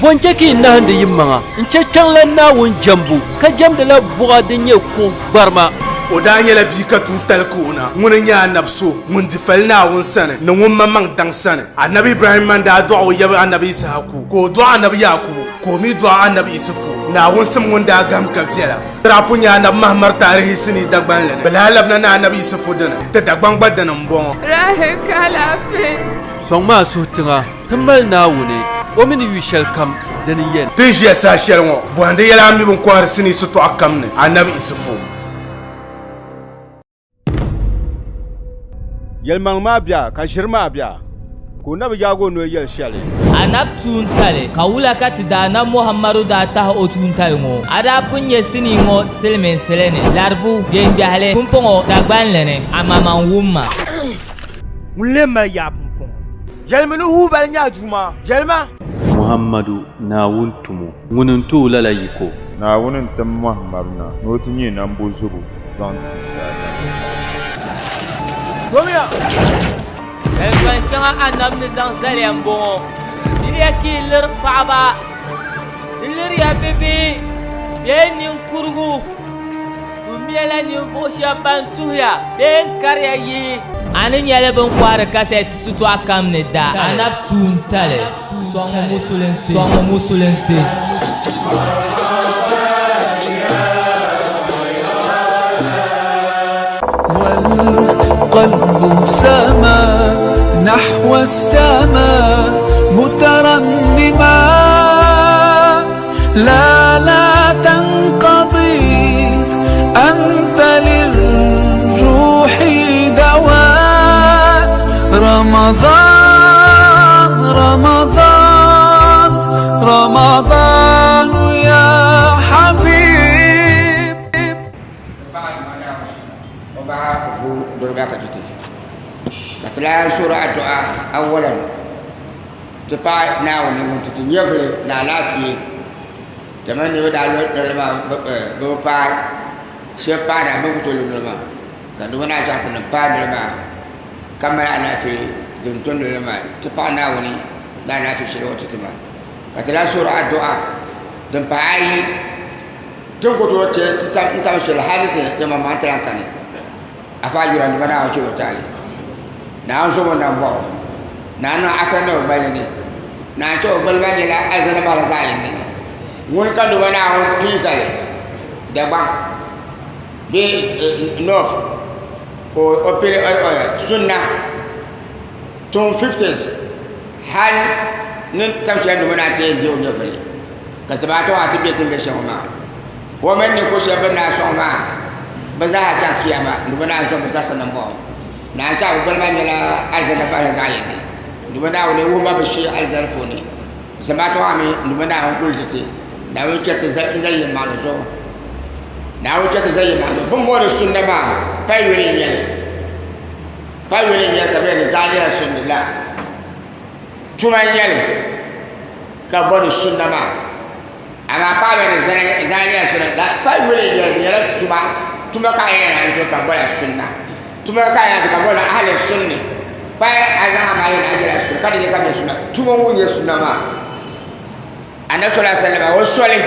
Bɔ n-chɛ ka yi nahindi yimaŋa n-chɛ kpiɔŋlan Naawuni jɛmbu, ka jɛmdila buɣa din nyɛ kuɣ gbarima? O daa nyɛla bia ka tuuntali ka o na. Ŋuni n-nyɛ anabi so ŋun di fali Naawuni sani ni ŋun maŋmaŋ daŋ sani. Anabi Ibrahimma n-daa dɔɣi o yaba anabi Issahaku, ka o dɔɣi anabi Yaakubu, ka o mi dɔɣi anabi Isufu. Naawuni sim ŋun daa gahim ka viɛla. Ti daa pun nya anabi Mahamar taarihi sinii Dagbanli ni. Bɛ lahi labina ni anabi Isufu dini. Ti Dagbaŋ gba dini m-bɔŋɔ. Rahi ka alaafee. Sɔŋmi a suhu tiŋa ti mali Naawuni, o mi ni yu shɛlikam dini n-yɛn. Ti ni ʒiya saha shɛli ŋɔ, bɔhindi yɛla a mi bɛ ni kɔhiri sinii sitɔɣu kam ni, Anabi Isufu. Yɛlimaŋli maa bia ka ʒiri maa bia, ka o na bi yaag o noli yɛli shɛli. Anab tuuntali, ka wula ka ti Daanab Muhammadu daa tahi o tuuntali ŋɔ? A daa pun nya sinii ŋɔ silimiinsili ni, Laribu, Biɛŋgbɛhili, pumpɔŋɔ Dagbanli ni, amaa man wum ma. Ŋun lee mali yaa pumpɔŋɔ? Yɛlimi ni Hubal nyɛ a Duuma. Yɛlima. Muhammadu, Naawuni tumo, ŋuni n-ti o lala yiko. Naawuni n-tim Muhammadu na ni o ti nyɛ nambozubo zaŋ ti daadamnim. Domiya! Zalikpan shɛŋa Anab ni zaŋ zali ya m-bɔŋɔ, Miriya ka yi liri paɣiba, di liriya bibihi bee ninkurigu. Tummiya ninvuɣ shɛb ban tuhiya bee n-kariya yihi. A ni nyɛli bɛ ni kɔhiri kasɛti sitɔɣu kam ni da Anab tuuntali sɔŋmi musulinsi sɔŋmi musulinsi. والقلب سما نحو السماء مترنما لا لا تنقضي أنت للروح دواء رمضان رمضان رمضان يا حبيب Ti paɣi Naawuni ŋun ti ti nyɛvili ni alaafee dama niriba daa lo noli maa bɛ bi paai shɛba paai daa bɛ ni ku tooi lo noli maa ka niriba naan chaŋ ti niŋ paai noli maa ka mali alaafee din to noli maa ti paɣi Naawuni ni alaafee shɛli o ni ti ti maa ka ti lahi suhiri adua din pahi ayi ti ni ku tooi che n-tam shɛli hali ni ti maŋmaŋ ti lahi kani afa yura nima Naawuni chɛl o taali Naawuni zo o nambɔɣu Naa niŋ asali ni o gbali ni Naa chɛ o gbali maa nyɛla alizanda mahali zaɣ yini ni ŋuni ka niriba Naawuni pii zali Dagbaŋ bee North ka o pili sunna tuun 50s hali ni tam shɛli niriba naan ti yɛn deei o nyɛvuli ka zamaatu maa ti bɛ ti ni bɛ shɛm ŋɔ maa o mini ninvuɣu shɛba bɛ ni daa sɔŋ maa bɛ zaa chaŋ kiyama ni bɛ naan zo bɛ zaa nambɔɣu Naa n-chaɣi bɛ gbali maa nyɛla alizanda bahili zaɣ yini ni bɛ Naawuni wuhi ma bɛ shee alizanda puuni zamaatu maa mi ni bɛ Naawuni guli ti ti Naawuni chɛ ti n-zali yɛlimaŋli zuɣu Naawuni chɛ ti zali yɛlimaŋli zuɣu bɛ ni booni sunna maa pa yuli n-nyɛ li pa yuli n-nyɛ li ka bɛ yɛli di zaa nyɛla sunni la tuma n-nyɛ li ka bɛ booni sunna maa amaa paɣaba ni zaa nyɛla sunna la pa yuli n nyɛli di nyɛla tuma tuma ka a yɛn naan to ka bɔla sunna tuma ka a yɛn to ka bɔla ahli sunni pa a zaŋ a maa yɛn a nyɛla sunna ka di nyɛ ka nyɛ sunna tuma ŋɔ nyɛ sunna maa anabi sallallahu alaihi wasallam o soli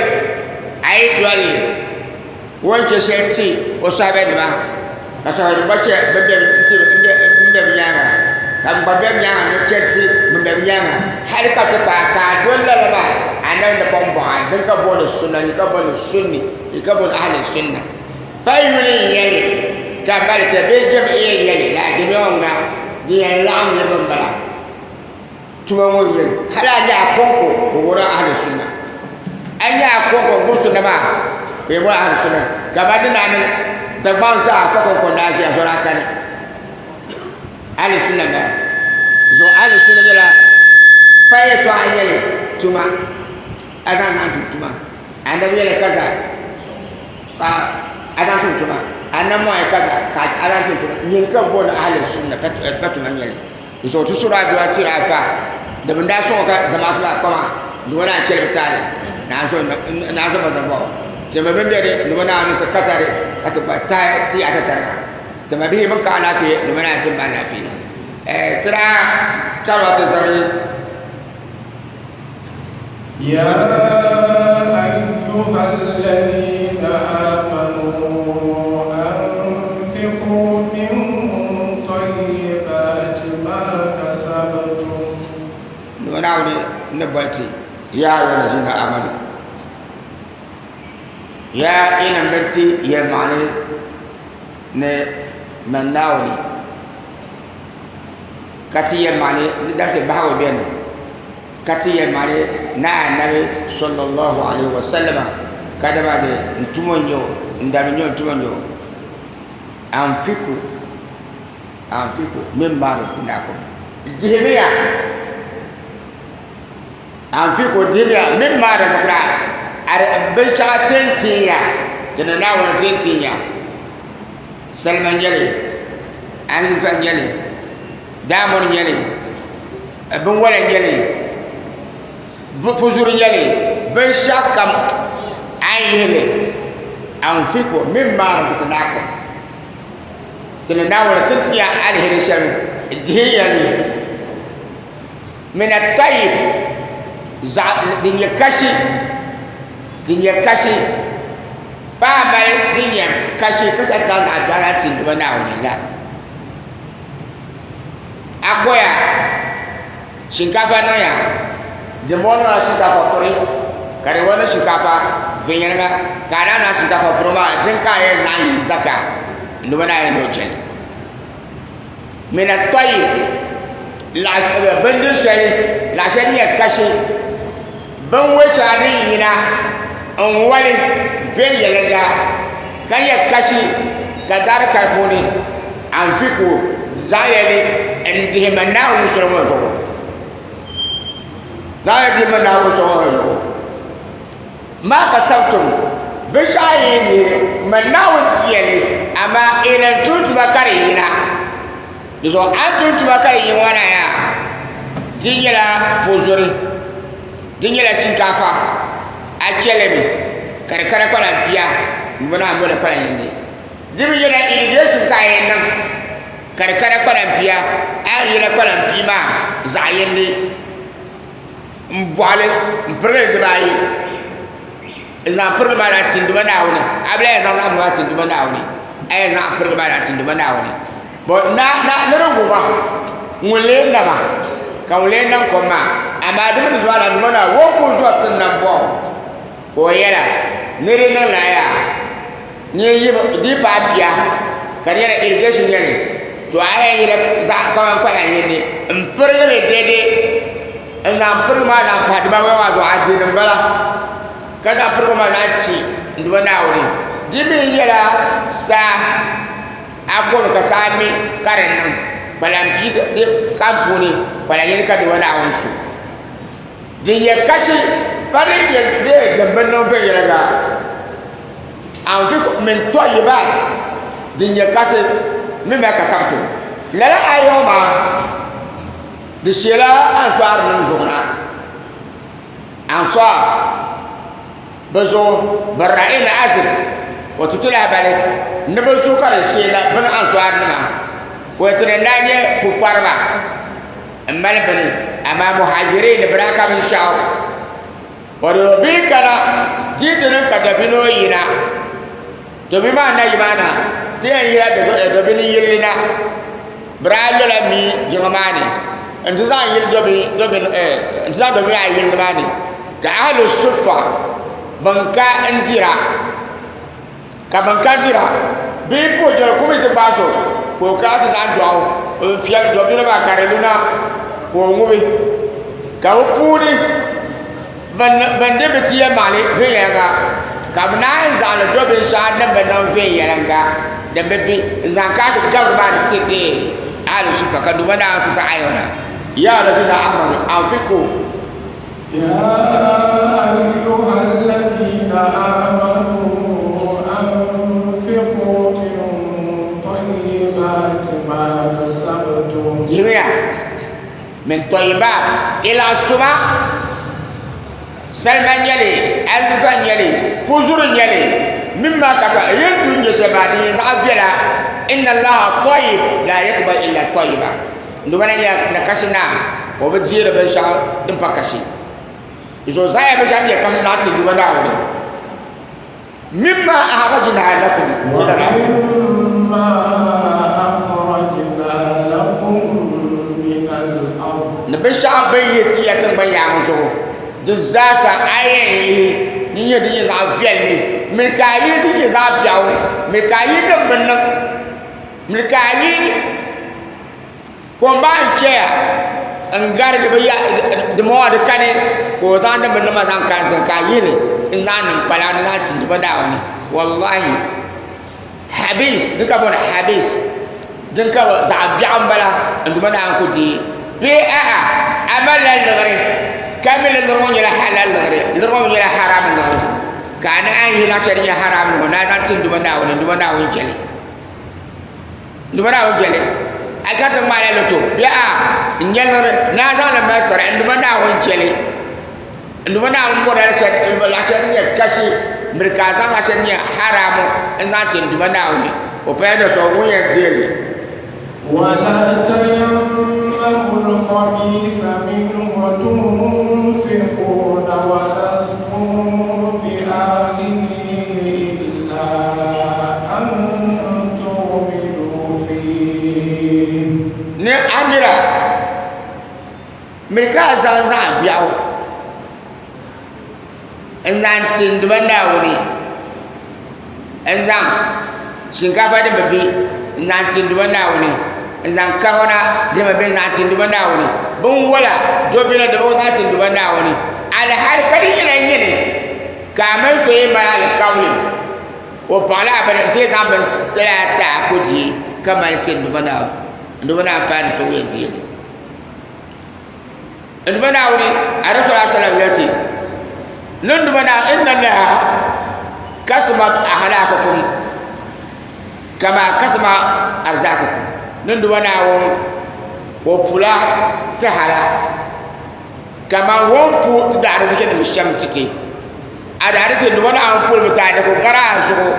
a yi doli li o ni chɛ shɛli ti o sahabɛ nima ka sahabɛ nim gba chɛ bin bɛ bi nyaanga ka bin gba bɛ bi nyaanga ni chɛ ti bin bɛ bi nyaanga hali ka ti paai ka a doli lala maa anabi ni pɔŋ bɔŋa din ka booni sunna ni ka booni sunni ni ka booni ahli sunna pa yuli n nyɛli ka mali ti bee jamiya n nyɛli la jamiya ŋɔ ŋuna di yɛn laɣam niriba n bala tuma ŋɔ n nyɛli hali a nyɛ a kɔŋko bi wuhiri ahli sunna a nyɛ a kɔŋko n gbubi sunna maa bi yɛn boli ahli sunna kamani di naani Dagbaŋ zaa fa kɔŋko n daa ʒiya zɔri a kani ahli sunna n bala zuɣu ahli sunna nyɛla pa yɛltɔɣa n nyɛli tuma a zaŋ niŋ tum tuma anabi yɛli kaza ka a zaŋ tum tuma anabi mɔɣi kaza ka a zaŋ tum tuma nyini ka bi booni ahli sunna pa tuma n nyɛli N zaŋ ti suri adua tiri afa di bin daa sɔŋ ka zamaatu maa kpama ni o naan chɛli bi taali naa zo ba dabɔɣu ti ma bin bɛ di ni o naan ti katari ka ti gba tahi ti yaɣa tatariga ti ma bihi bin ka alaafee ni o naan ti ba alaafee tira karɔti zali يا أيها الذين آمنوا أنفقوا من طيبات ما كسبتم. Naawuni ni boli ti ya ayuha lazina amanu ya ina bi ti yɛlimaŋli ni man Naawuni ka ti yɛlimaŋli ni darisi bahigu beni ka ti yɛlimaŋli ni anabi sallallahu alaihi wasallam ka dama di n tumo n nyɛ o n dami nyɛ o n tumo n nyɛ o anfiku anfiku mimma razaqnakum dihimiya anfiku dihimiya mimma razaqna binshɛɣu tin tinya ti ni Naawuni tin tinya salima n nyɛli anzinfa n nyɛli daamɔn n nyɛli binwola n nyɛli puzuri n nyɛli binshɛɣu kam a ni yihili anfiku mimma razaqnakum ti ni Naawuni tin tiya aliheri shɛli dihiya li min at-tayyib zaɣ din nyɛ kashi din nyɛ kashi paa mali din nyɛ kashi ka chɛ zaŋ zaɣ biɛɣu na ti duba Naawuni la a koya shinkaafa niŋya dimbɔŋɔ niŋla shinkaafa furi ka dimbɔŋɔ niŋ shinkaafa viɛnyɛliŋga ka a naan niŋ shinkaafa furi maa din ka a yɛn zaŋ yi zaka n-duba Naawuni ni o chɛli min at-tayyib bindiri shɛli laɣ shɛli din nyɛ kashi binwol shɛŋa din yina n wali viɛnyɛliŋga ka nyɛ kashi ka dari ka di puuni anfiku zaŋ ya li n dihi ma Naawuni soli ŋɔ zuɣu zaŋ ya dihi ma Naawuni soli ŋɔ zuɣu maa kasabtum binshɛɣu yi dihi ma Naawuni ti ya li amaa ina n tum tuma ka di yina di zuɣu a ni tum tuma ka di yi ŋɔ na yaa di nyɛla puzuri di nyɛla shinkaafa a chɛlimi ka di kana kpalan pia n bo naa moli kpalan yindi di mi nyɛla irrigation ka a yɛn niŋ ka di kana kpalan pia a yɛn yila kpalan pia maa zaɣ yindi n boɣali n pirigili dibaayi n zaŋ pirigi maa na ti n Duuma Naawuni a bi lahi yɛn zaŋ zaŋ maa ti n Duuma Naawuni a yɛn zaŋ pirigi maa na ti n Duuma Naawuni ni di guma ŋun lee nama ka ŋun lee nam kom maa amaa di mini zuɣu na Duuma Naawuni o ni ku zɔri ti nam bɔɣu ka o yɛla ni di niŋ lala yaa ni yi di paai pia ka di nyɛla irrigation nyɛli to a yɛn yila zaɣ kamani kpalaŋ yindi n pirigili dɛdɛ n zaŋ pirigi maa zaŋ pahi diba maa zuɣu adiini n bala ka zaŋ pirigi maa zaŋ ti n Duuma Naawuni di mi nyɛla saa a komi ka saa mi ka di niŋ kpalaŋ pia kam puuni kpalaŋ yini ka Duuma Naawuni su din nyɛ kashi pa din nyɛ din bi niŋ viɛnyɛliŋga anfiqu min tayyibat din nyɛ kasi mimma kasabtum lala aya ŋɔ maa di sheela ansaar nim zuɣu na ansaar bi zuɣu bi ra'in azib o ti ti lahabali ni bi zuɣu ka di sheela bini ansaar nima o ti ni daa nyɛ pukpariba n mali bini amaa muhajirin bi daa ka binshaɣu O bi kana di ti niŋ ka dabino yina dobi maa na yi maa na ti yɛn yila dobini yilli na bi daa lola mii jiŋa maa ni n ti zaŋ yili dobi n ti zaŋ dobi maa yili maa ni ka ahli sufa bin ka n dira ka bin ka dira bee puhi jɛli ku mi ti gbaai so ka o kana ti zaŋ dɔɣu n fiɛbi dobino maa ka di luna ka o ŋubi ka bi puuni ban di bi ti yɛn maali viɛnyɛlinga ka bi naan zaŋli do binshɛŋa din bi niŋ viɛnyɛlinga din bi bi n zaŋ kana ti gabi maa ni ti deei ahli sufa ka duuma naawuni sisa ayona ya lazina amanu anfiku يا أيها الذين آمنوا أنفقوا من طيبات ما كسبتم dihimiya min tayyibat ila suma salima n nyɛli anzinfa n nyɛli puzuri n nyɛli mimma kasa yin tun nyɛ shɛli maa di nyɛ zaɣ viɛla inna allaha tayyib la yaqbal illa tayyiba Duuma na nyɛla na kasi naa o bi deeri binshɛɣu din pa kasi. Zuɣu zaŋya binshɛɣu din nyɛ kasi zaŋ ti n Duuma Naawuni. Mimma akhrajna lakum min al-ard. ومما أخرجنا لكم من الأرض Ni binshɛɣu bɛn yihi ti ya tiŋgbani yaɣa ŋɔ zuɣu, di zaasa a yɛn yihi din nyɛ din nyɛ zaɣ viɛlli mini ka a yihi din nyɛ zaɣ biɛɣu mini ka a yihi din bi niŋ mini ka a yihi Kom maa n chɛya n garigi bi ya di maa di kani ka o zaŋ din bi niŋ maa zaŋ kana ti ka a yihili n zaŋ niŋ kpalaŋ ni zaŋ ti duba Naawuni wallahi habis di ka bɔni habis din ka zaɣ biɛɣu n bala n duba Naawuni ku deei bee a'a a malila liɣiri ka mi li liɣiri ŋɔ nyɛla halal liɣiri liɣiri ŋɔ mi nyɛla haram liɣiri ka a naan yihi laɣ shɛli din nyɛ haram ŋɔ ni a zaŋ ti n duba Naawuni n duba Naawuni jɛli Duuma Naawuni jɛli a ka ti ŋmaala loto bee a n nyɛ liɣiri ni a zaŋli mali sara n Duuma Naawuni jɛli n Duuma Naawuni bɔrila laɣ shɛli din nyɛ kashi miri ka a zaŋ laɣ shɛli din nyɛ haramu n zaŋ ti n Duuma Naawuni o paya ni so ŋun yɛn deei li. ولا تيمموا الخبيث منه تنفقون ولستم بآخذيه إلا أن تغمضوا فيه Ni amira miri ka a zaŋ zaɣ biɛɣu n zaŋ ti n Duuma Naawuni n zaŋ shinkaafa din bi bi n zaŋ ti n Duuma Naawuni n zaŋ kawana din bi bi n zaŋ ti n Duuma Naawuni binwola dobino di bi zaŋ ti n Duuma Naawuni alihali ka di nyɛla nyini ka a mini so yi mali alikauli o paɣala a bini n ti zaŋ bini tila ata a ku di ka mali ti n Duuma Naawuni n Duuma Naawuni paai ni so yɛn deeli n Duuma Naawuni a Rasul sallam yɛli ti ni n Duuma Naawuni inna Allaha kasama ahlakakum kama kasama arzakakum ni n Duuma Naawuni o pula ti hala kaman o ni pu ti daariziki nim shɛm ti ti a daariziki Duuma Naawuni pulimi ti a di ku gari a zuɣu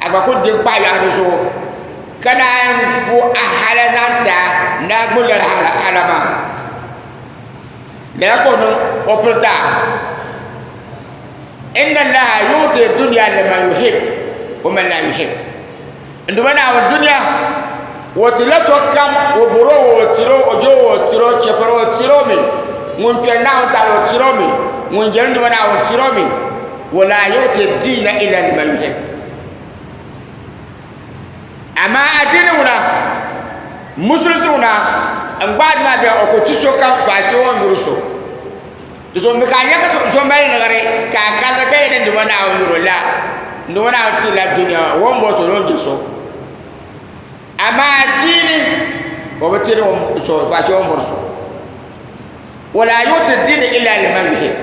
a gba ku di n kpahi yaɣi di zuɣu ka naan ku a hala zaŋ ti a ni a gbubi lala hala maa lala ka o niŋ o pili ti a inna allaha yuti dunya liman yuhib wa man la yuhib n Duuma Naawuni dunya o tila sokam o boro o tiro o je o tiro chɛfiri o tiro mi ŋun kpɛri Naawuni taali o tiro mi ŋun jɛri n Duuma Naawuni tiro mi wala yuti diina illa liman yuhib amaa adiini ŋuna musulisi ŋuna n gbaagi maa bɛ o ku ti sokam faashee o ni yuri so di zuɣu mi ka a nya ka so mali liɣiri ka a karili ka yɛ ni Duuma Naawuni yuri o la Duuma Naawuni ti la dunia o ni bɔri so ni o ni je so amaa adiini o bi tiri so faashee o ni bɔri so wala yuti diini illa liman yuhib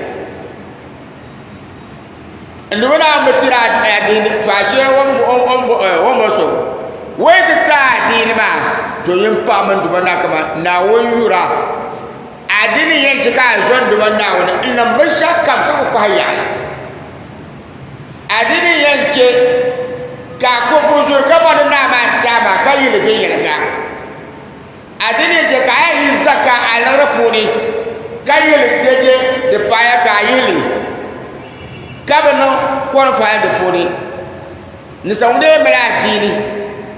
N Duuma Naawuni bi tiri adiini faashee o ni bɔri so o yi ti ti a adiini maa to yin paɣimi n Duuma Naawuni kaman Naawuni yura adiini yɛn chɛ ka a zo n Duuma Naawuni n niŋ binshɛɣu kam ka ku kpahi yaɣi adiini yɛn chɛ ka a ku puhi zuri ka bɔri ni naa maa n-ti a maa ka yili viɛnyɛliŋga Adiini yɛn chɛ ka a yi zaka a liɣiri puuni ka yihili dɛdɛ di paaya ka a yihili ka bi niŋ kɔrinfaani di puuni ni sa ŋun dee mali adiini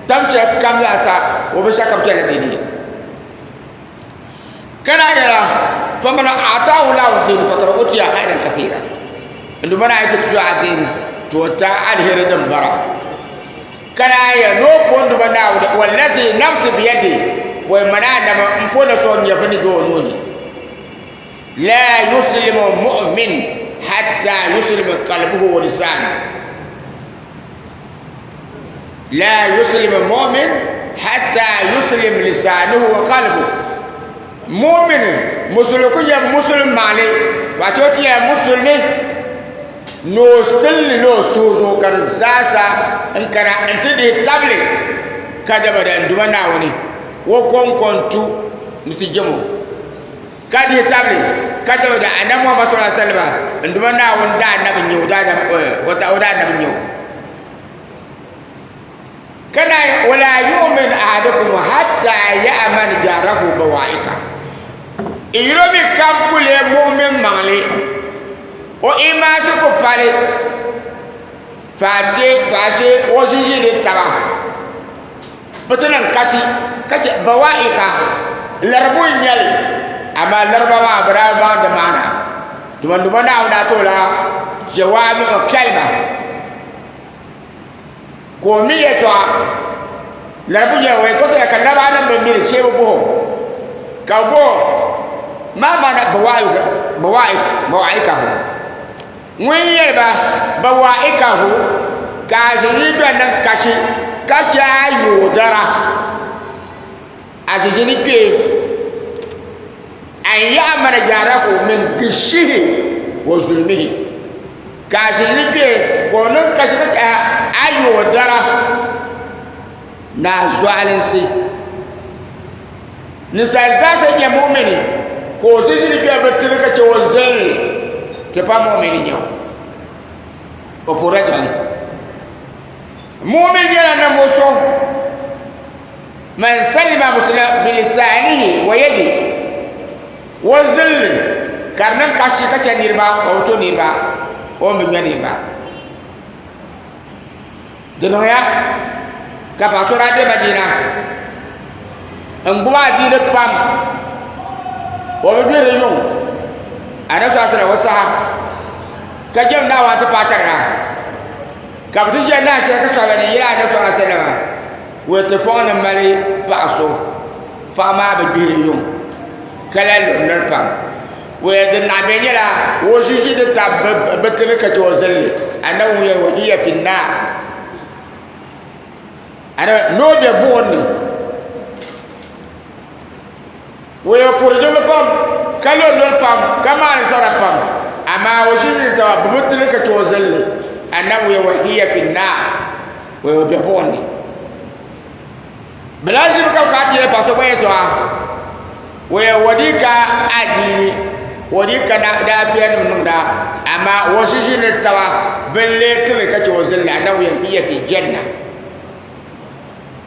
tam shɛli kam zaasa o binshɛɣu kam chɛla dɛdɛ ka naan yɛra faman ataahu laahu diin fakad utiya khairan kathira n Duuma ni a yi ti ti so adiini to o ti a aliheri din bara Ka naan yɛli ni o po n Duuma Naawuni, Wallazi nafsi biyadi, bɔi mani Adama m po ni so nyɛvuli ni be o nuu ni. La yuslimu mu'min hatta yuslima qalbuhu wa lisanu. La yuslimu mu'min hatta yuslim lisanuhu wa qalbuhu. Mu'min musulmi ku nyɛ musulmi maɣali, fachi o ti nyɛla musulmi. Ni o silli ni o suhu zuɣu ka di zaasa n kana n ti dihi tabili ka dabada n Duuma Naawuni o kɔŋko n-tu ni ti jɛm o, ka dihi tabili ka dabada Anabi Muhammad sallallahu alaihi wasallam n Duuma Naawuni daanabi n-nyɛ o o daanabi n-nyɛ o. Ka naan wala yu'min ahadukum hatta ya'man jarahu bawa'ika. Yino mi kam ku leei mu'min maŋli. O imaasi ku pali faate faashe o ʒiʒiini taba bi ti niŋ kasi ka chɛ bawaika laribu n nyɛli amaa lariba maa bi daa baŋ di maana duma numa Naawuni daa ti o la jawaami'u kalima ka o mi yɛtɔɣa laribu nyɛla o yɛn tɔɣisira ka lariba nim bi mini shee bi boho ka bi boho ma maana bawaikahu ŋun yɛli ba bawaikahu ka a ʒi yi bɛn niŋ kashi ka chɛ a yoodara a ʒi ni kpee an ya'mana jaarahu min gishihi wa zulmihi ka a ʒi ni kpee ka o niŋ kashi ka chɛ a yoodara ni a zualinsi ninsal zaasa nyɛ mumini ka o ʒi ni kpee bi tiri ka chɛ o zilli ti pa mumini nyɛ o o puhurila jali mumin nyɛla ninvuɣu so man salima muslima bilisanihi wa yadi o zilli ka di niŋ kashi ka chɛ niriba o bi to niriba o ni bi ŋmɛ niriba Di niŋya ka paɣa so daa be Madina n gbubi adiini pam o bi gbihiri yuŋ anabi sallallahu alaihi wasallam o saha ka jɛm Naawuni ti paai tariga ka bi ti ʒiya naai shɛli ka sɔhaba ni yɛli anabi sallallahu alaihi wasallam wee ti fɔŋ ni mali paɣa so paɣa maa bi gbihiri yuŋ ka lahi lori noli pam wee din naɣ bɛ nyɛla o ʒi ʒi di tab bi tiri ka chɛ o zilli anabi ŋun yɛli wa hiya fi naar anabi ni o bɛ buɣum ni wee o puri jiŋli pam ka lo noli pam ka maani sara pam amaa o ʒi ʒi di taba bi bi tiri ka chɛ o zilli anabi ŋun yɛli wa hiya fi naar wee o bɛ buɣum ni Bɛ lahi ʒimi ka bɛ kana ti yɛli paɣa so gba yɛltɔɣa o yɛn o dii ka adiini o dii ka daafiya nim niŋda amaa o ʒi ʒi ni taba bin lee tiri ka chɛ o zilli anabi yɛn hiya fi janna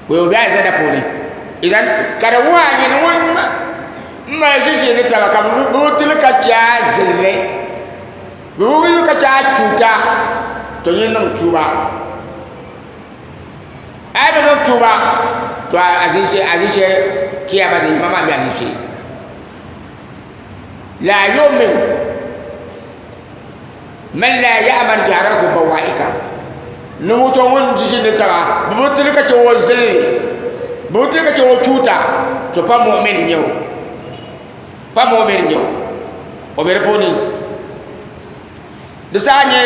o yɛn bɛ alizanda puuni idan ka di wuhi a nyini ŋun mali ʒi ʒi ni taba ka bi tiri ka chɛ a zilli bi bi ka chɛ a chuuta to nyin niŋ tuuba A yi bi niŋ tuuba to a ʒiishee kiyama din yima maa mi a ʒiishee la yu'min man la ya'man jarahu bawaika ninvuɣu so ŋun di ʒi ni taba bi bi tili ka chɛ o zilli bi bi tili ka chɛ o chuuta to pa mu'min n nyɛ o pa mu'min n nyɛ o o bɛ di puuni Di saha nyɛ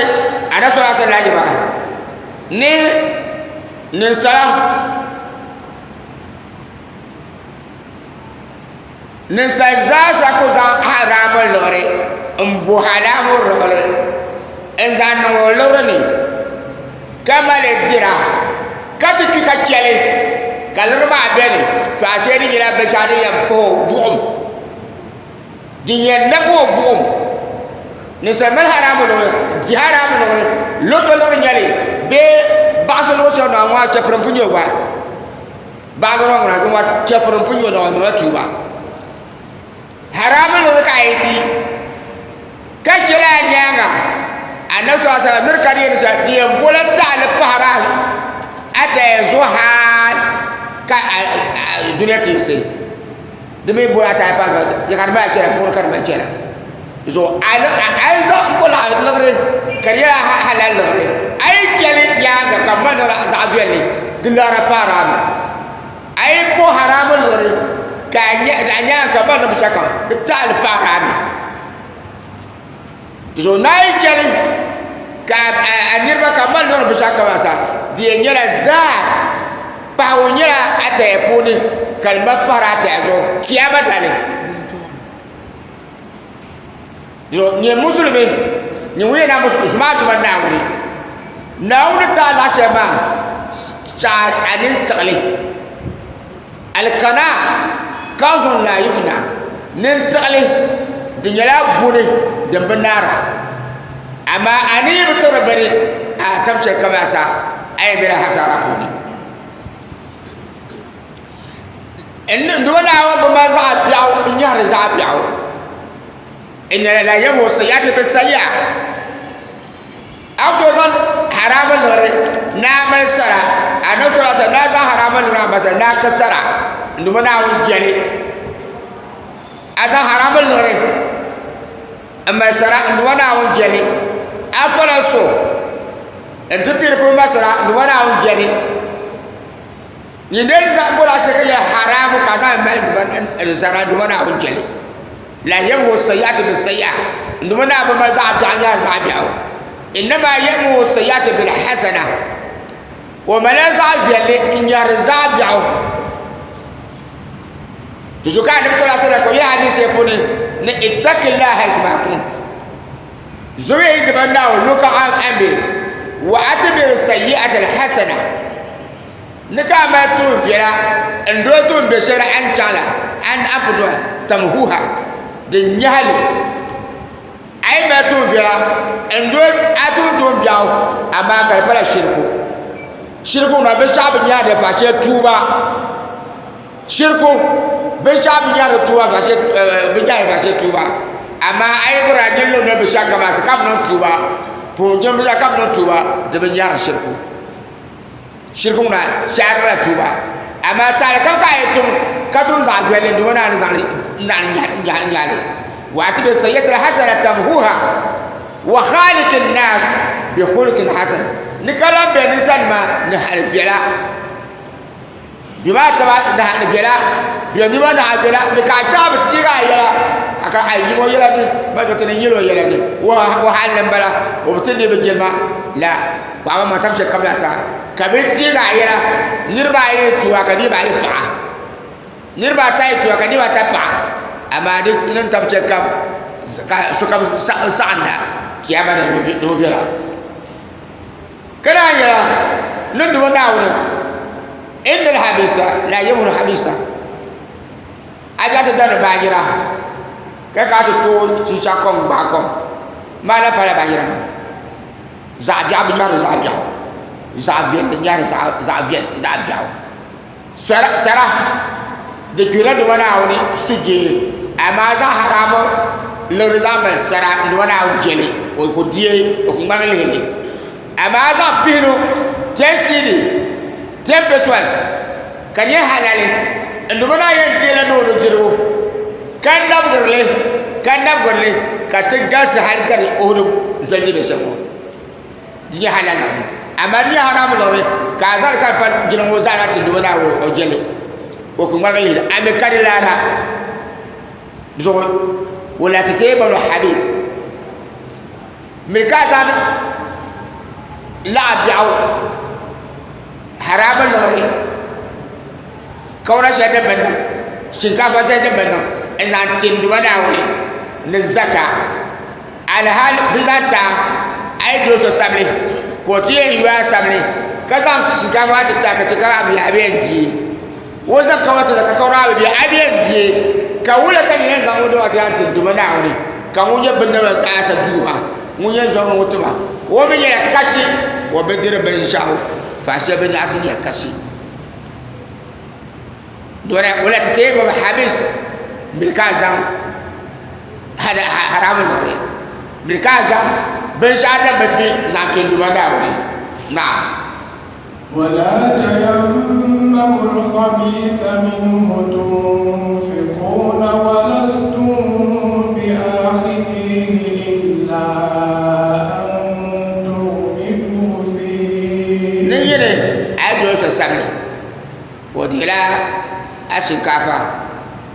anabi sallallahu alaihi wasallam ba ni ninsala ninsal zaasa ku zaŋ haraamu liɣiri n bo haraamu liɣiri n zaŋ niŋ o liɣiri ni ka mali dira ka ti kpi ka chɛli ka liɣiri maa biɛni to ashee di nyɛla binshaɣu din yɛn pahi o buɣum Din yɛn nabi o buɣum ninsal mali haramu liɣiri di haramu liɣiri loto liɣiri nyɛli bee baɣasi luɣu shɛli na ŋɔ chɛfuri n pun nyɛ o gba baɣasi ŋɔ ŋuna ŋɔ chɛfuri n pun nyɛ o na ŋɔ niŋla tuuba haramu liɣiri ka a yi di ka chɛla a nyaanga anabi sallallahu alaihi wasallam niri ka di yɛn shɛli di yɛn bola taɣali pahara a taya zuɣu hali ka duniya tiisi di mi boli ata pa di ka di mali chɛna puuni ka di mali chɛna so a yi zaŋ n boli liɣiri ka di nyɛla halal liɣiri a yi chɛli nyaanga ka bi mali niŋda zaɣ viɛlli di liɣiri paari a mi a yi bo haraami liɣiri ka a nyaanga ka bi mali niŋ binshɛɣu kam di taɣali paari a mi so naa yi chɛli ka a niriba ka mali niŋdi binshɛɣu kam maa zaa di yɛn nyɛla zaa paɣabu nyɛla ataya puuni ka di mali pahari ataya zuɣu kiyama dali nyɛ musulimi nyɛ ŋun yɛn na musulimi zuma a tuma naawuni naawuni ti a laɣa shɛli maa chaɣa a nini tiɣili Alikana kanzun la yifna nintiɣili di nyɛla buni din bi naara amaa a ni yi bi tiri bini a tab shɛli kam asa a yɛn bela hasara puuni duba Naawuni bi mali zaɣ biɛɣu n nyɛhiri zaɣ biɛɣu inna la yamhu sayi'ati bi sayi'a. A ku tooi zaŋ haraami liɣiri ni a mali sara anabi sallallahu alaihi wasallam ni a zaŋ haraami liɣiri a mali sara ni a ka sara n duuma Naawuni jɛli a zaŋ haraami liɣiri n mali sara n duuma Naawuni jɛli a fala so n ti piri pun mali sara n duuma Naawuni jɛli ni ne ni zaŋ bɔra shɛli ka nyɛ haramu ka a zaŋ mali sara n duuma Naawuni jɛli la yamhu sayi'ati bi sayi'a n duuma Naawuni bi mali zaɣ biɛɣu nyaari zaɣ biɛɣu innama yamhu sayi'ati bil hasana o malila zaɣ viɛlli n nyaari zaɣ biɛɣu di zuɣu ka anabi sallallahu alaihi wasallam ka o yɛ hadisi shɛli puuni ni ittaqillaha haythu ma kunt zuɣu yi diba Naawuni luka an be wa atbi sayi'ati al hasana ni ka a mali tuun viɛla n doli tuun bɛ shɛli a ni chaŋ la a ni a puto tamhuha din nyahi li a yi mali tuun viɛla n doli a tuun tuun biɛɣu amaa ka di pala shiriku shiriku na binshaɣu bi nyahi di faashee tuuba shiriku binshaɣu bi nyahi di tuuba faashee bi nyahi di faashee tuuba amaa a yi bɔri a nyini ni binshaɣu kam ka bi niŋ tuuba puuni binshaɣu ka bi niŋ tuuba di bi nyari shiriku shiriki ŋuna shɛhirila tuuba amaa taali kam ka a yi tum ka tum zaɣ viɛlli n duuma naa ni zaŋli nyahi li wa atbi sayyi'ata al-hasana tamhuha wa khaliqi an-nas bi khuluqin hasan ni ka lan be ninsalinima ni hali viɛla Bɛ maa taba ni hali viɛla bɛ nima ni hali viɛla ni ka a chaɣ bi teeg a yɛla a ka a yim o yɛla ni ba zuɣu ti ni nyɛl o yɛla ni o hali ni m-bala o bi ti niriba jilima la paɣaba maa tab shɛli kam zaa sa ka bɛ teeg a yɛla niriba ayi yi tuhi a ka niriba ayi paɣa niriba ata yi tuhi a ka niriba ata paɣa amaa di ni tab shɛli kam ka sokam saɣinda kiyama ni ni o viɛla. Ka daa nyɛla ni duba Naawuni inna al-habisa la yamhu al-habisa a ga ti dari baanjira ka ka ti tooi chicha kom gbaai kom maa na pala baanjira maa zaɣ biɛɣu bi nyɛri zaɣ biɛɣu zaɣ viɛlli nyɛri zaɣ viɛlli zaɣ biɛɣu Sara di kpihila Duuma Naawuni sujee amaa zaɣ haramu liɣiri zaŋ mali sara Duuma Naawuni je li o ku deei o ku ŋmaŋ lihi li amaa zaɣ pihinu 10 cedi 10 pesos ka di nyɛ halali n Duuma Naawuni yɛn deela ni o nudirigu ka nabigiri li ka nabigiri li ka ti galisi hali ka di Uhudu zoli ni bɛ shɛm ŋɔ. Di nyɛ halal liɣiri amaa di nyɛ haram liɣiri ka a zaŋli ka di pa jina ŋɔ zaa na ti duba na o jɛli o ku ŋmaligi lihiri a mi ka di laara zuɣu wala ti teei balo hadis miri ka a zaŋ laɣa biɛɣu haram liɣiri kawura shɛli din bi niŋ shinkaafa shɛli din bi niŋ n zaŋ ti n duba naawuni ni zaka Alihali bi zaŋ ti a, a yi doo so sabili ka o ti yɛn yo a sabili ka zaŋ shinkaafa maa ti ti a ka shinkaafa maa bi a bi yɛn di o zaŋ kawana ti ka kawana maa bi bɛ a bi yɛn di ka wula ka yɛn zaŋ o dama ti yɛn ti duuma Naawuni ka ŋun nyɛ binnamda zaasa duuma ŋun yɛn zaŋ o tima o mi nyɛla kashi o bi diri binshaɣu faashee binyahari din nyɛ kashi wala ti teei bɔbi habis miri ka a zaŋ haramu liɣiri miri ka a zaŋ binshaɣu din bi bɛ zaŋ ti n Duuma Naawuni naam. ولا تيمموا الخبيث منه تنفقون ولستم بآخذيه إلا أن تغمضوا فيه. Ni yini a yi doli so sabili o dihila a shinkaafa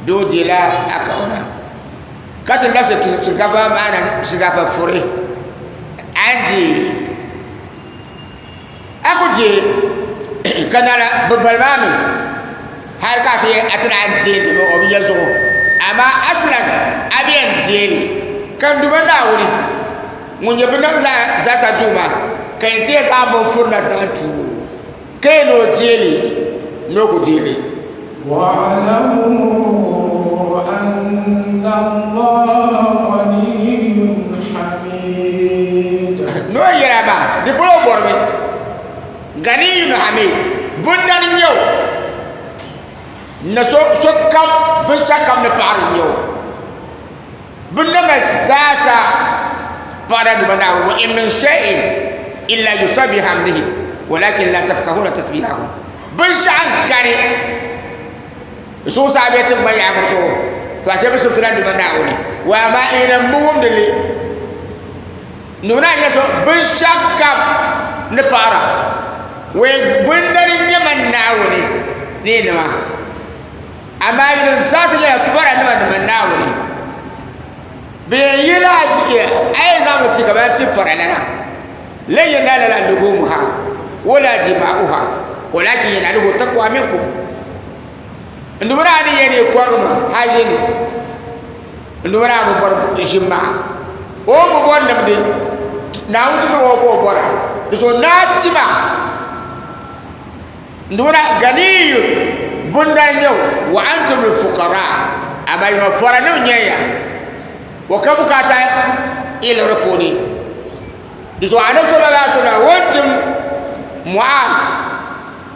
bee o dihila a kawana ka ti labisi shinkaafa maa na shinkaafa furi a ni di a ku di ka nala bi bali maa mi hali ka a ti a ti naan deei li o bi nyɛ zuɣu amaa asilan a bi yɛn deei li ka n Duuma Naawuni ŋun nyɛ binnamdi zaa sa Duuma ka yɛn ti yɛn zaŋ bin furi na zaŋ ti o. Kee ni o deei li ni o ku deei li. Wa'lamu anna Allaha ghaniyyun hamid. Ni o yɛla maa, di pala o bɔrimi. Ghaniyyun Hamid, bundani n-nyɛ o, na so sokam binshɛɣu kam ni paɣiri n-nyɛ o. Binnama zaasa paɣirila Duuma Naawuni, wa in min shay'in. illa yusabbihu bihamdihi walakin la tafqahuna tasbihahum. Binshaɣu n kani zuɣusaa bee tiŋgbani yaɣa zuɣu faashee bi sibisira Duuma Naawuni wa amaa ina m bi wumdi li. Duuma Naawuni yɛli so binshɛɣu kam ni paɣira wee bindani n nyɛ man Naawuni ni yinima amaa yinim zaasa nyɛla faranima ni man Naawuni. Bɛ yɛn yi la a yi zaŋ mi ti kamani ti faralana lan yanaala la luhumuha wala dima'uha walakin yanaluhu taqwa minkum. N duuma daa ni yɛn yi kɔrigimi haʒi ni n duuma daa bi bɔri ʒim maa o ni bi bɔri nimdi Naawuni ti zuɣu ka o bɔra di zuɣu naa tima n duuma daa ganiyun bundan nyɛ o wa antum lfukara amaa yino faranim nyɛ ya o ka bukaata yi liɣiri puuni di zuɣu anabi sallallahu alaihi wasallam o ni tim Muaz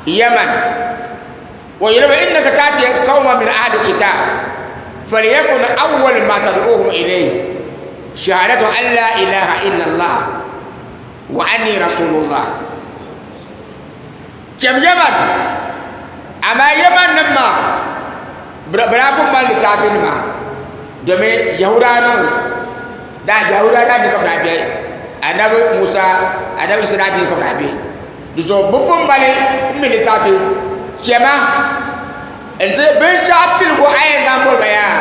Yaman o yɛli ba innaka taati qawma min ahli kitab falyakun awwal ma tad'uhum ilayhi shahadatu an la ilaha illa Allah wa anni rasulullah. Chɛm Yaman, amaa Yaman nim maa bɛ daa pun mali litaafi nima domin Yahudanim daa Yahuda daa ni ka bɛ daa be anabi Musa anabi Isa daa ni ka bɛ daa be di zuɣu bɛ pun mali n mi litaafi chɛma n ti binshɛɣu piligu a yɛn zaŋ boli ba yaa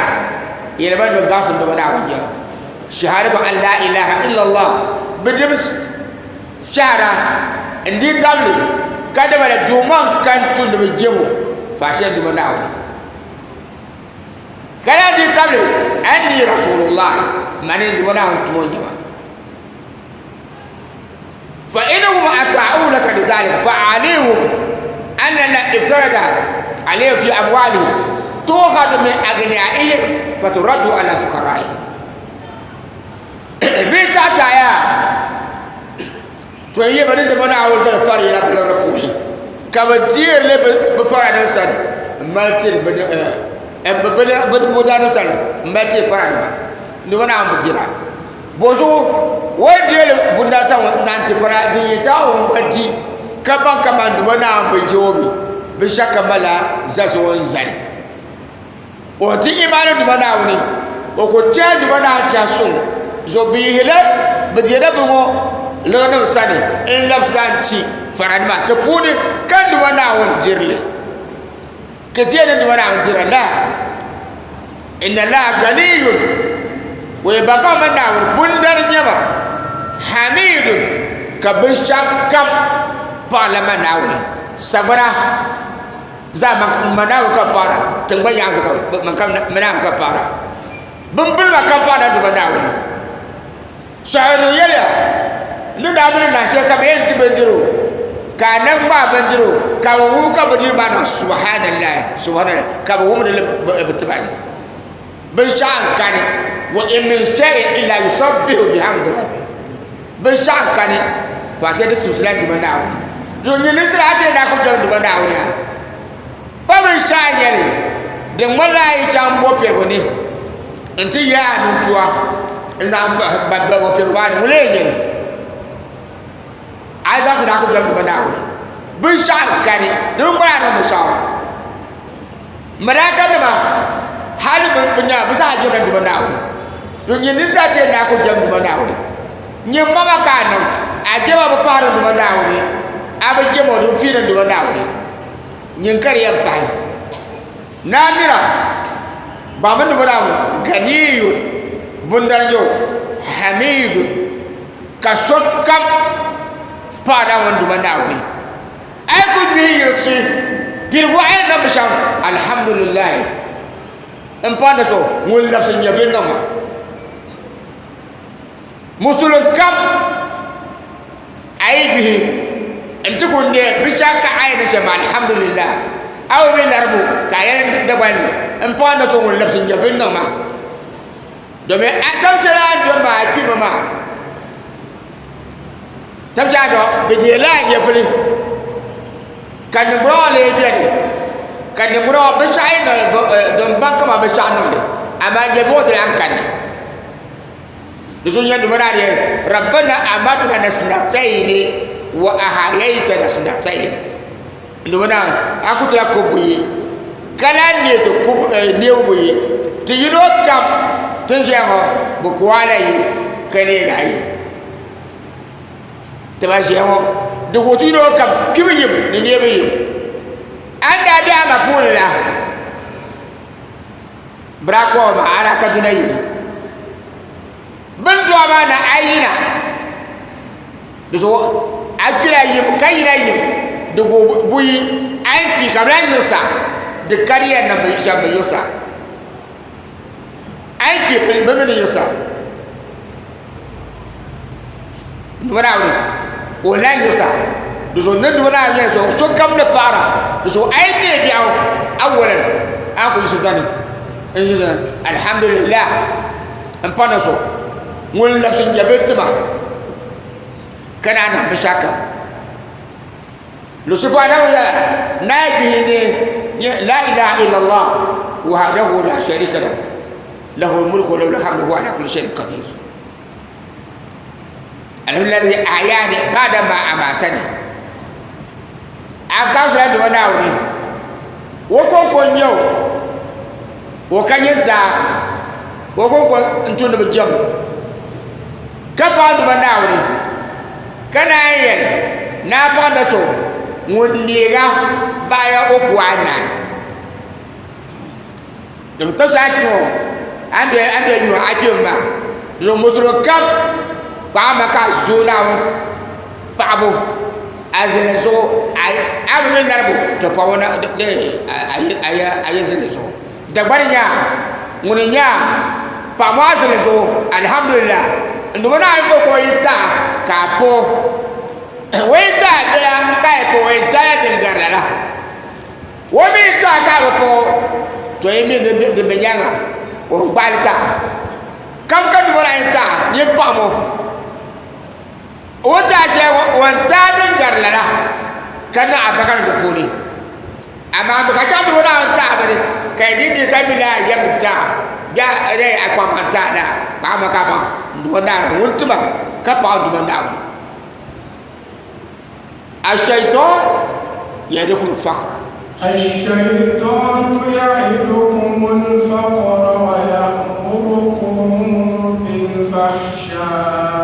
yɛli ba ni bɛ gaɣisi n-duba Naawuni jɛma shahadatu an la ilaha illallah bɛ dim shahara n di tabili ka dama di duuma n kan tu ni bi jɛmo faashee n duuma Naawuni ka lahi di tabili anni rasulullah mani n duuma Naawuni tumo n nyɛba fa inhum ata'u laka lidhalik fa alihum anna la iftarada alayhim fi amwalihim tu'khadhu min aghniyaihim faturaddu ala fuqaraihim. Bɛ saha taaya to n yɛ ba ni dama Naawuni zali farila bi liɣiri puuni ka bi deeri li bi faranim sani n mali tiri bi budanim sani n mali tiri faranima dama Naawuni bi dira bozuɣu o ni deeli buda sani ŋɔ n zaŋ ti fara din yi taa o gba di ka baŋ kaman dama Naawuni bi je o mi binshɛɣu kam malila zalisi o ni zali. O ti imaani Duuma Naawuni, o ku tɛhi Duuma Naawuni tɛha suŋ zuɣu. Bɛ yihila bɛ deela bɛ ŋɔ liɣinim sani n-labisi zaŋ ti faranima ti puuni ka Duuma Naawuni diri li. Ka ti yɛli ni Duuma Naawuni dira la, Inna Allaha ganiyun, o yi ba ka man Naawuni bundani nyɛma, Hamidun, ka binshɛɣu kam paɣila man Naawuni sagbana. Zaa man ma Naawuni ka paɣira, tiŋgbani yaɣa ka man ka ma Naawuni ka paɣira. Bimbilima kam paɣira Duuma Naawuni. Sɔhibu yɛliya, N ni daa mini nahi shɛli ka bɛ yɛn ti bindirigu, ka a nam ŋmaai bindirigu, ka bɛ wum ka bindirigu maa niŋ subhanallahi, subhanallahi, ka bɛ wumdi li bɛ tiba ni. Binshɛɣu n-kani, wa in min shay'in illa yusabbihu bihamdi rabbi. Binshɛɣu n-kani faashee di simsila Duuma Naawuni. Di nyɛ ni sira a ti yɛn daa ku jɛm Duuma Naawuni ha. Pa binshɛɣu n-nyɛ li din ŋmanila a yi chaŋ bɔpiɛligu ni nti yaai a nintua n-zaŋ ba bɔpiɛligu maa ni, ŋuni n-yɛn nyɛ li? A yi zaɣisi ni a ku jɛm Duuma Naawuni, binshɛɣu n-kani di bi ŋmani a niŋ binshɛɣu. Malaikanima hali bɛ nya bɛ zaa jɛmla Duuma Naawuni. To nyɛ ninsal ti yɛn daa ku jɛm Duuma Naawuni. Nyɛ mama ka a niŋ, a jɛma bi pahiri Duuma Naawuni, a bi jɛm o di bi fiini Duuma Naawuni. Nyin ka di yɛn pahi. Naa mira, baŋmi Duuma Naawuni Ganiyun, bundana nyɛ o, Hamidun, ka sokam paɣi Naawuni Duuma Naawuni. A yi ku gbihi yiɣisi piligu a yi niŋ binshɛɣu alhamdulillahi n pahi ni so ŋun labisi nyɛvili niŋ ma musulin kam a yi gbihi n ti ku ne binshɛɣu ka a yi niŋ shɛm alhamdulillah a bi mi laribu ka a yɛli Dagbani ni n pahi ni so ŋun labisi nyɛvili niŋ ma domin a tam shɛli a ni doli maa a kpimi maa Tabiʒia dɔ bɛ deela a nyɛvuli ka niŋgbuŋ ŋɔ lee beni ka niŋgbuŋ ŋɔ binshɛɣu yi niŋ din baŋ kaman binshɛɣu niŋ li amaa nyɛvuli ŋɔ di lan kani. Di zuɣu nyɛ nima ni rabbana amatna nasnatayni wa ahayaytana snatayni. Nima na a ku tila kubu buyi ka lahi neei ti kubu neebu buyi ti yino kam ti ni ʒiya ŋɔ bi ku a la yim ka neegi a yim. Ti ba ʒiya ŋɔ di wuhi ti yino kam kpibu yim ni neebu yim. A ni daa be a ma puuni la bɛ daa kɔhi ma a daa ka duna yini. Bɛ ni dɔɣi ma na a yina di zuɣu a kpila yim ka yina yim di guui buyi a yi kpi ka bɛ lahi yiɣisa di ka di yɛn niŋ shɛm bɛ yiɣisa a yi kpi bɛ mi ni yiɣisa Duuma Naawuni o lahi yiɣisa di zuɣu ni Duuma Naawuni yɛli so sokam ni paɣira di zuɣu a yi neei biɛɣu awalan a ni ku yiɣisi zani n ʒi zani alhamdulillah n pa ni zuɣu ŋun labisi n nyɛvili tima ka naan niŋ binshɛɣu kam lusupu adamu ya naai bihi ni la ilaha illallah wahdahu la sharika lahu lahu mulku wa lahu alhamdu wa huwa ala kulli shay'in qadir alladhi ahyani ba'da ma amatani an kansila duma naawuni wo konko n nyɛ o o ka nyɛ taa o konko n tu ni bi jɛm ka paɣa duma naawuni ka naan yɛli ni a paɣa na so ŋun leega baɣaya o puhi a naai Din tɔsi a kpɛ ŋɔ a ni bɛ nyu a kpɛ maa di musulimi kam paɣaba ka a zooi Naawuni paɣabu a zinli zuɣu a bi mi laribu to paɣaba na a yi zinli zuɣu Dagbani nyaa ŋuni n nyɛ a paɣa maa zinli zuɣu alihamudulila n duuma Naawuni ni o yi taai ka a paɣi o yi taai bela ka a yi paɣi o yɛn taala din gari lala O mi taai ka bi paɣi o to yi mi din be nyaaŋa o gbaali taai kam ka duba daa yi taai nyin paɣim o o ni taai shɛli o ni taai din gari lala ka niŋ albarika niŋ di puuni amaa mi ka chaŋ duba daa taai bini ka yi di di ka mi laa yɛm taai bɛ a kpaŋmaŋ taai laa paɣima ka baŋ n duba naawuni ŋun tima ka paɣi n duba naawuni الشيطان يعدكم الفقر الشيطان يعدكم الفقر ويأمركم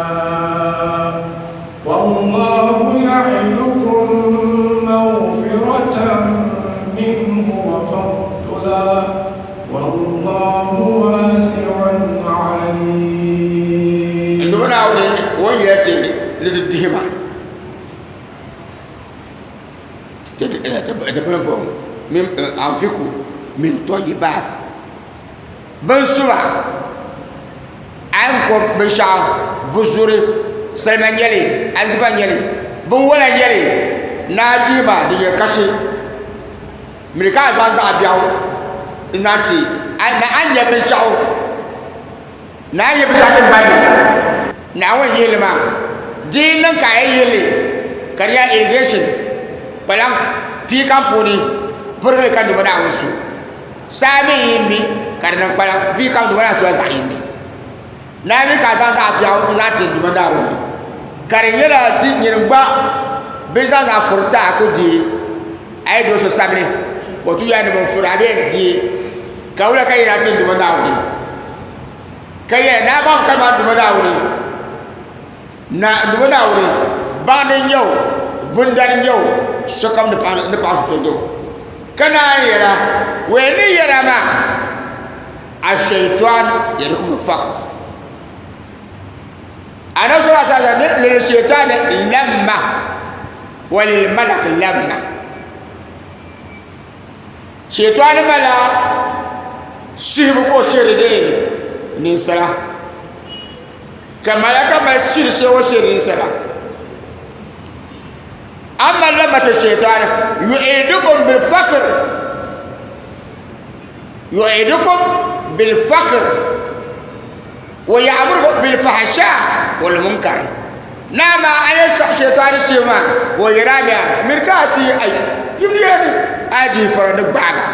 بالفحشاء والله يعدكم مغفرة منه وفضلا والله واسع عليم nduma wani ni ti min anfiku min tɔyibat bin suba a ni ko binshaɣu buzuri salima n nyɛli azifa n nyɛli binwola n nyɛli ni a dihima di nyɛ kashi miri ka a zaŋ zaɣ biɛɣu n zaŋ ti a ni nyɛ binshaɣu Ni a yi bi chaŋ ti mali Naawuni yihili maa, di yi niŋ ka a yi yihi li ka di yaa irrigation kpalaŋ pii kam puuni pirigili ka duuma Naawuni su. Saa mi yi mi ka di niŋ kpalaŋ pii kam duuma Naawuni sula zaɣ yini. Ni a mi ka a zaŋ zaɣ biɛɣu n-zaŋ ti duuma Naawuni ka di nyɛla di nyini gba bɛ zaŋ zaɣ furi ti a ku deei a yi doo so sabili ka o ti yɛli ni bin furi a bee n-deei ka wula ka yi daa ti duuma Naawuni. Ka yɛli, Naa baŋ ka maa Duuma Naawuni, na Duuma Naawuni baŋdi n-nyɛ o, bundani n-nyɛ o, sokam ni paɣi ni paɣi so n-nyɛ o. Ka naan yɛra, Wee ni yɛra maa, Ash-shaytan ya'idukum al-faqr. Anabi sallallahu alaihi wasallam ni lil-shaytani lamma wa lil-malak lamma. Shaytani mala shihibu ka o shihiri di ninsala ka malaka mali shiri shɛli o shihiri ninsala amma lamati shaytani yu'idukum bil fakr yu'idukum bil fakr wa ya'murukum bil fahsha wal munkar nama a yɛ shaytani shihibu maa o yɛrɛ miri ka a ti ai yim yɛrɛ ni a di fara ni gbaaga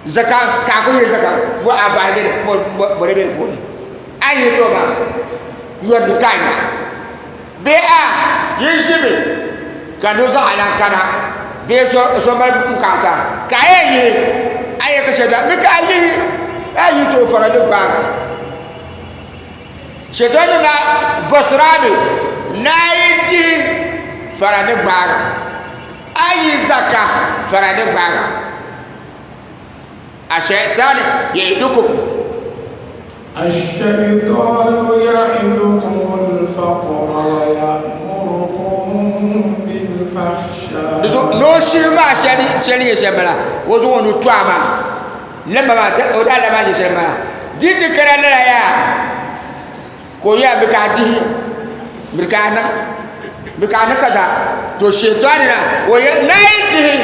zaka ka a ku yɛ zaka bo a vahi bɛ bo bo bɛ di puuni a A yi to maa nyɔri di ka a nya bee a yi ʒimi ka no zaŋ a lan kana bee so mali bukaata ka a yɛn yihi a yɛ ka shɛli mi ka a yihi a yi to fara ni gbaaga shɛtɔn ni na vɔsirami naa yi dihi fara ni gbaaga a yi zaka fara ni gbaaga الشيطان يعدكم الشيطان يعدكم الفقر ويأمركم بالفحشاء n'o shihi maa shɛli shɛli nyɛ shɛli bala o zaŋ o nu to a maa lama maa o daa lama nyɛ shɛli bala di ti kana lala yaa ka o yaa bi ka a dihi bi ka a niŋ bi ka a niŋ kaza to shɛtani na o yɛ nayi dihi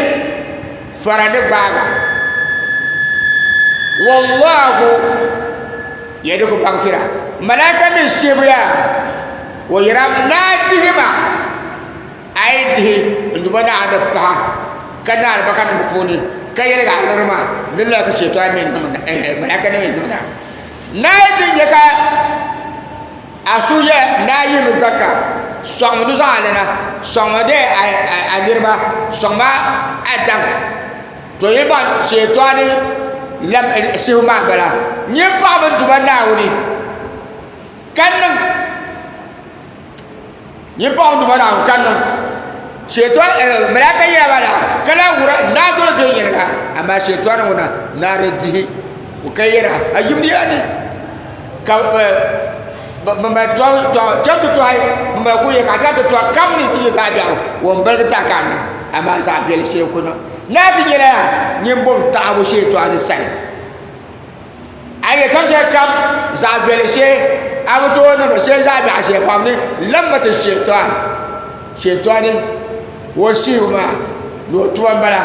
fara ni gbaaga wallahu yadiku magfira malaika min shibu yaa o yɛra naa dihi maa a yi dihi n duba naa ni paɣa ka naari ba ka niŋ di puuni ka yɛligi a liɣiri maa di lala ka shɛtani mi niŋda malaika nim mi niŋda naa yi ti nyɛ ka a su yɛ naa yihimi zaka sɔŋmi di zaŋ a lana sɔŋmi de a niriba sɔŋmi a daŋ to yi ba shɛtani lam shibu maa bala nyin paɣaba duba naawuni ka niŋ nyin paɣaba duba naawuni ka niŋ shɛtani malaka yɛla ba la ka lahi wura naa doli viɛnyɛliŋga amaa shɛtani ŋuna naa di dihi o ka yɛra a yimdi ya ni ka bi mali chaŋ ti tɔhi bi mali ku yɛ ka a chaŋ ti tɔhi kam ni ti nyɛ zaɣ biɛɣu o ni baligi tahi ka a niŋ amaa zaɣ viɛlli shee ku niŋ naa ti nyɛla nyin bom taɣabu shɛtani sani a yɛ kam shɛli kam zaɣ viɛlli shee a bi tooi niŋdi shee zaɣ biɛɣu shee pam ni lambati shɛtani shɛtani o shihibu maa ni o tuma n bala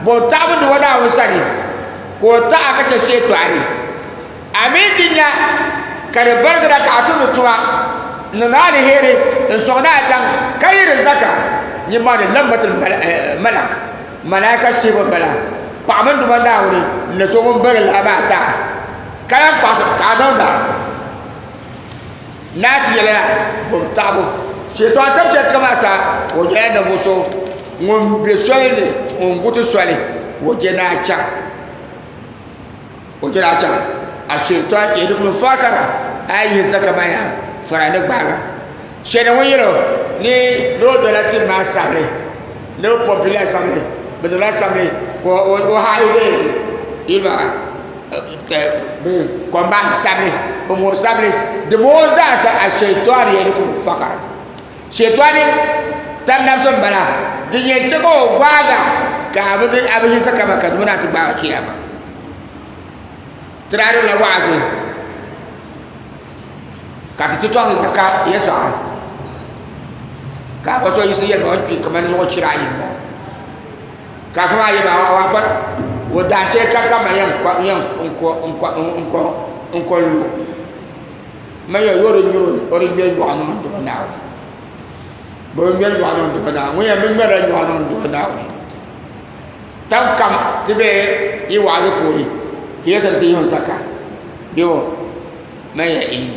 bom taɣabu ni o Naawuni sani ka o taɣa ka chɛ shɛtani a mi ti nya ka di barigira ka a tumdi tuma n niŋdi aliheri n sɔŋdi a daŋ ka yiri zaka nyini maa ni lambati malak malaika shihibu n bala paɣa mini duba Naawuni ni so ŋun bari laa maa taha ka lahi kpaɣasi ka a niŋda naa ti nyɛla bom taɣabu shɛtɔɣu tab shɛli kama sa o nyɛla ninvuɣu so ŋun bɛ soli ni ŋun guti soli o je naa chaŋ o je naa chaŋ a shɛtɔɣu yɛdukum fakara a yi yihi zaka maa yaa fara ni gbaaga shɛli ŋun yɛlo ni ni o dola tim maa sabili ni o pɔmpi la sabili bi niŋla sabili ka o hahi de yili maa kom maa sabili bi mooi sabili di mooi zaa sa a shɛtɔni yɛdukum fakara shɛtɔni tam nabisi n bala di yɛn chɛ ka o gbaaga ka a bi yiɣisi kama ka di ti gbaaga kiyama tiraari la wa'azi ka ti ti tɔɣisi zaka yɛltɔɣa ka a ba so yiɣisi yɛli ma o ni kpi kamani zuɣu chira ayi m-bɔŋɔ ka afa maa yɛli ma a afa o daa shɛli ka ka ma yɛn n ko n-lu ma yɛli o di nyuri o di ŋmɛri nyɔɣu niŋ n duhi Naawuni bɛ bi ŋmɛri nyɔɣu niŋ n duhi Naawuni ŋun yɛn bi ŋmɛrila nyɔɣu niŋ n duhi Naawuni tam kam ti be yi wa'azi puuni ka yɛli ti ni ti yihi zaka bee man ya ihi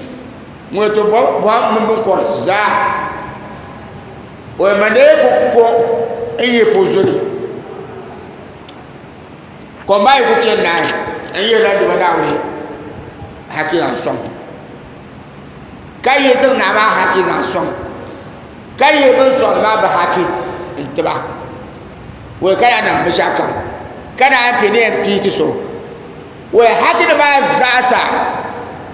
ŋun ti bɔhim mini binkɔri zaa o ma lee ku ko n yi pu zuli kom maa yi ku chɛ naai n yihila duba Naawuni haki zaŋ sɔŋ ka yihi tiŋ naa maa haki zaŋ sɔŋ ka yihi bin sɔŋdi maa bi haki n tiba wai ka yaa niŋ binshɛɣu kam ka naan pii ni yɛn pii ti so wai haki nim maa zaasa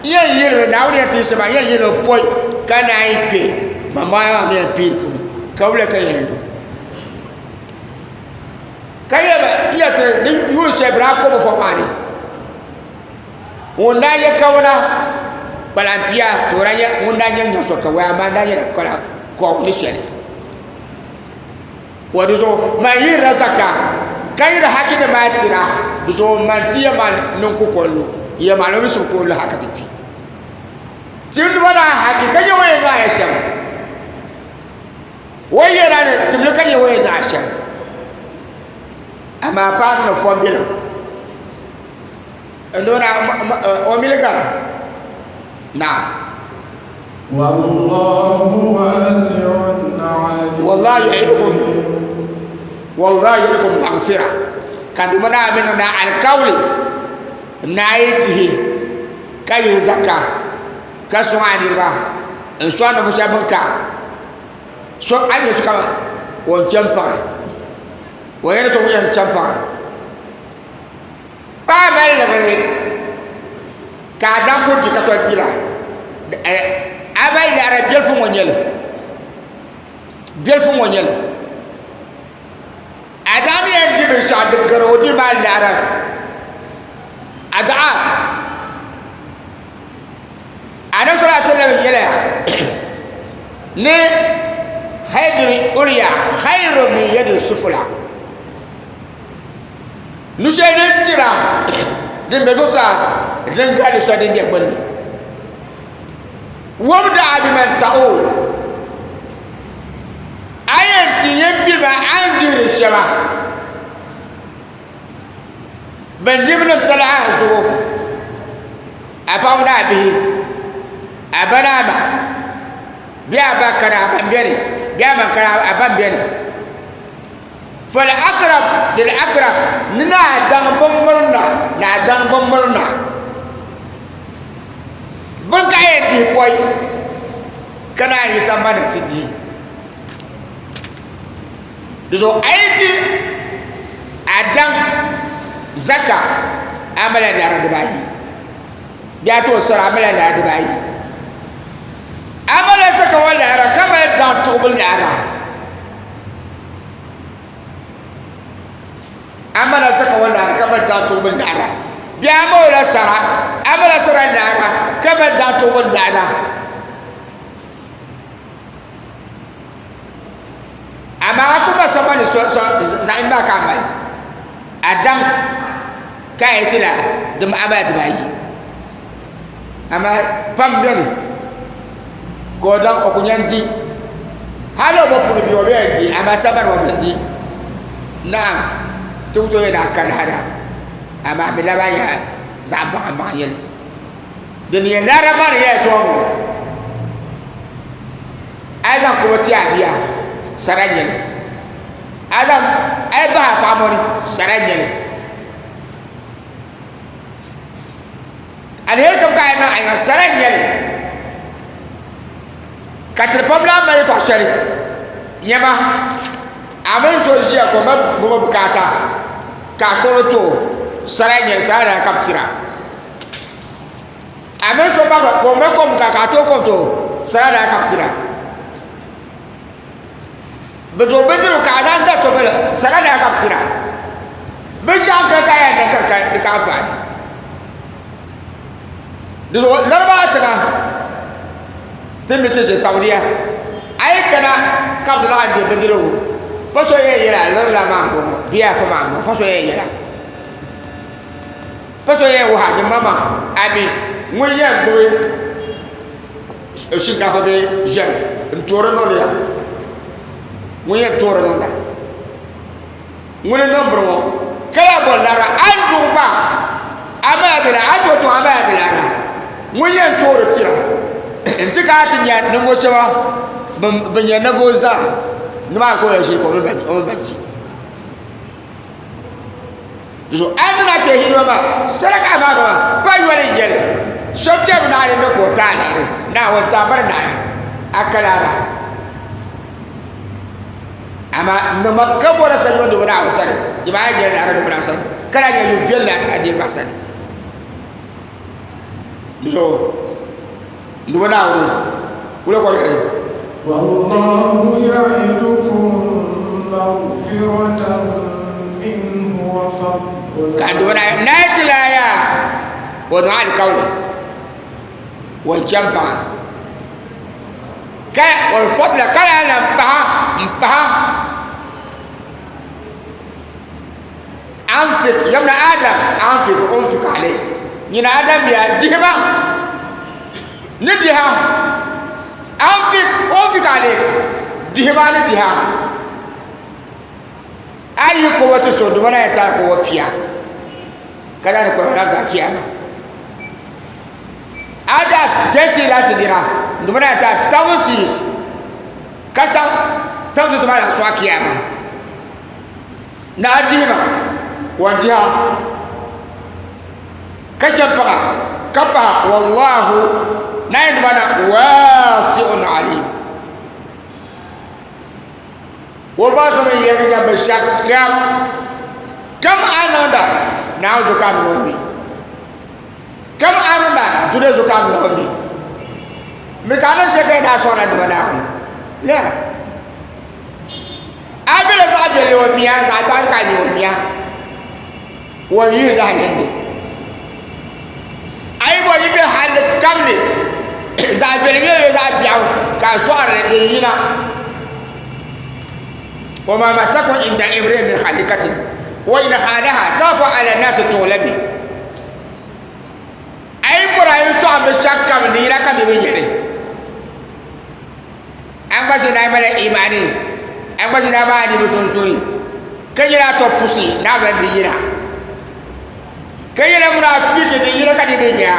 n yɛn yirimi naawuni yɛn ti shɛm maa n yɛn yirimi poi ka naan yi kpɛ bambɔŋɔ maa ni yɛn pii di puuni ka wula ka yɛn lu ka yɛ yɛ ti di yuun shɛli bi daa ko bi fɔŋ maa ni ŋun daa nyɛ kawuna kpalanpia to o daa nyɛ ŋun daa nyɛ nyɛ so kawai amaa daa nyɛla kala kɔbu ni shɛli Wa di zuɣu man yihirila zaka ka yihiri haki ni maa tira di zuɣu man ti yɛn maa niŋ kukol lu yɛn maa ni o ka o lu haka ti kpi timdiba naa haki ka nyɛ o yɛn naaya shɛm o yɛra ni timli ka nyɛ o yɛn naai shɛm amaa paanu ni fɔmbilim o mili gara Naam. Wallahu wasi'un alim. Wallahu ya'idukum wallahu ya'idukum maghfira. Ka duma naa mi na alkawli na yi dihi ka yihi zaka ka sɔŋ a niriba n sɔŋ ninvuɣu shɛba bin ka so a nyɛ sokam o n chɛni paɣa o yɛn so ŋun yɛn chɛni paɣa paɣa mali liɣiri ka a daŋ ku di ka so dira a mali liɣiri biɛlifu ŋɔ nyɛli biɛlifu ŋɔ nyɛli a daa mi yɛn di binshaɣu di gari o di maa liɣiri a daɣa anabi sallallahu alaihi wasallam yɛliya ni haydul ulya khayru min yadi sufla nu shɛli din tira din bɛ zuɣusaa din gari nu shɛli din bɛ gbunni wabda biman ta'ul a yɛn ti yɛn pilima a ni dihiri shɛba ban dibu nim talahi zuɣu a paɣaba ni a bihi a ba ni a ma bee a ba kani a ba n biɛni bee a ma kani a ba n biɛni fal akrab lil akrab ni naa daŋ bin mirina naa daŋ bin mirina bin ka yɛn dihi poi ka naan yi sambani ti di Di zuɣu a yi di a daŋ zaka a malila naira dibaayi bee a tooi sara a malila naira dibaayi a malila zaka ŋɔ naira ka mali daŋ tuɣubu naira a malila zaka ŋɔ naira ka mali daŋ tuɣubu naira bee a malila sara a malila sara naira ka mali daŋ tuɣubu naira amaa a kuma samba ni zaɣ yini maa ka a mali a daŋ ka a yi ti la a mali dibaayi amaa pam biɛni ka o daŋ o ku nyɛ n di hali o bi puni bia o bɛ yɛn di amaa sambani o bi di naam ti ku tooi yɛli ni a ka laara amaa mi lahi nyɛla zaɣ baŋa baŋa n nyɛli Din yɛn laara maa ni yɛla tɔɔ ŋɔ a yi zaŋ kubo ti a bia sara n nyɛli a yi bahi a paɣa mɔni sara n nyɛli aliheri kam ka a yi niŋ a yiŋa sara n nyɛli ka tiri pam lahi mali yɛltɔɣa shɛli nyɛma a mini so ʒiya ka o mali bukaata ka a kpuɣili ti o sara n nyɛli sara lana ka bi tira a mini so gba ka o mali kom ka ka a tooi kom ti o sara daa ka bi tira bi duɣu bindirigu ka a zaŋ za so bini sara daa ka bi tira binshaɣu ka ka yɛn niŋ ka di ka anfaani di zuɣu larabawa tiŋa ti ni mi ti ʒe Saudiya a yi kana ka bi ti laɣim diri bindirigu pa so yɛn yɛla lirila maa n bɔŋɔ bee afa maa n bɔŋɔ pa so yɛn yɛla Pa so yɛn wuhi a ni mama a mi ŋun yɛn gbubi shinkaafa bee ʒɛri n toori niŋdi ya ŋun yɛn toori niŋda ŋuni n niŋ biri ŋɔ ka lahi bɔri laara a ni duɣi gba a mali di a ni tooi tooi a mali di laara ŋun yɛn toori tira n ti ka a ti nyɛ ninvuɣu shɛba bin nyɛ ninvuɣu zaa nimaa ka o yɛn ʒiri ka o mini ba di Zuɣu a ni na kpɛ hidima maa saraka maa nima pa yoli n nyɛli so kpɛbu naani ni ka o taai liɣiri Naawuni taai biri naai a ka laara amaa niŋma ka bɔra sa nyɔ dubu Naawuni sani di maa nyɛ laara dubu Naawuni sani ka lahi nyɛ yu viɛlli a niriba sani zuɣu dubu Naawuni wula ka o yɛli والله يعدكم مغفرة منه وفضلا ka dubu na yi ti laaya o niŋ alikauli wanchɛm paɣa ka walfadla ka lahi na paha n paha anfik yamna adam anfik unfik alayh nyina adam bia dihima ni diha anfik unfik alayk dihima ni diha a yi kobo ti so duma na yɛn tari kobo pia ka daa ni kpari la zaɣ kiyama A daa 10 cedis a ti dira n duma na ta 1000 cedis ka chaŋ 1000 cedis maa zaŋ sɔɣi kiyama ni a dihi ma wa diha ka chɛ paɣa ka paɣa wallahu na yɛn duma na wasi'un alim o ba sami yɛli nya binshɛɣu kam kam a niŋda naawuni zuɣu ka a niŋ o mi kam a niŋda dunia zuɣu ka a niŋ o mi mi ka a niŋ shɛli ka yɛn daa sɔŋda duma naawuni la a bela zaɣ viɛlli o mia zaɣ biɛɣu ka a nyɛ o mia o yihi lahi yindi a yi bɔ yi bɛ hali kam ni zaɣ viɛlli nyɛla bee zaɣ biɛɣu ka a sɔɣiri di yina وما تكن عند امرئ من خليقة وإن خالها ترفع على الناس تغلبي أي برا يسوع بشكل من ديرك بيجري an gba ʒi naa mali imani an gba ʒi naa maa ni bi sunsuuni ka nyɛla to pusi naa bɛ di yina ka nyɛla munafiki di yina ka di bi nya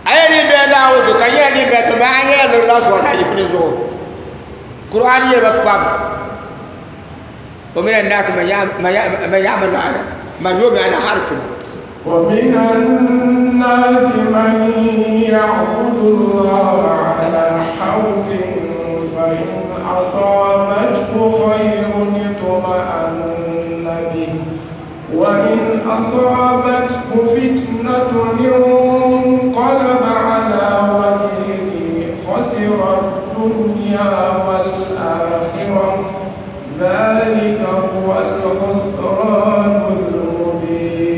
a yɛ ni bɛ naa wo ka nyɛla ni bɛ to ma a nyɛla lori la suwa daa yifini zuɣu Qur'an yɛli ba pam ومن الناس من يعمل من يؤمن على حرف ومن الناس من يعبد الله على حرف فإن أصابته خير اطمأن به وإن أصابته فتنة انقلب على وجهه خسر الدنيا والآخرة ذلك هو الخسران المبين.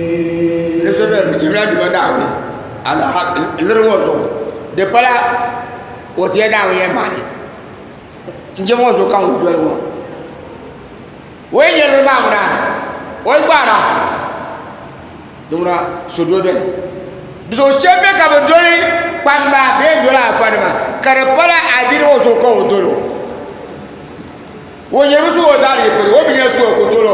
ala liri ŋɔ zuɣu di pala o ti yɛn naawuni yɛn maani n jɛm ŋɔ zuɣu ka n doli ŋɔ o yi nyɛ liri maa ŋuna o yi gbaara di ŋuna sodoo bɛni di zuɣu shɛba bɛ ka bi doli kpamba bee n doli afa nima ka di pala adiini ŋɔ zuɣu ka o dolo o nyɛrimi su o daari furi o bi nyɛ su o ku dolo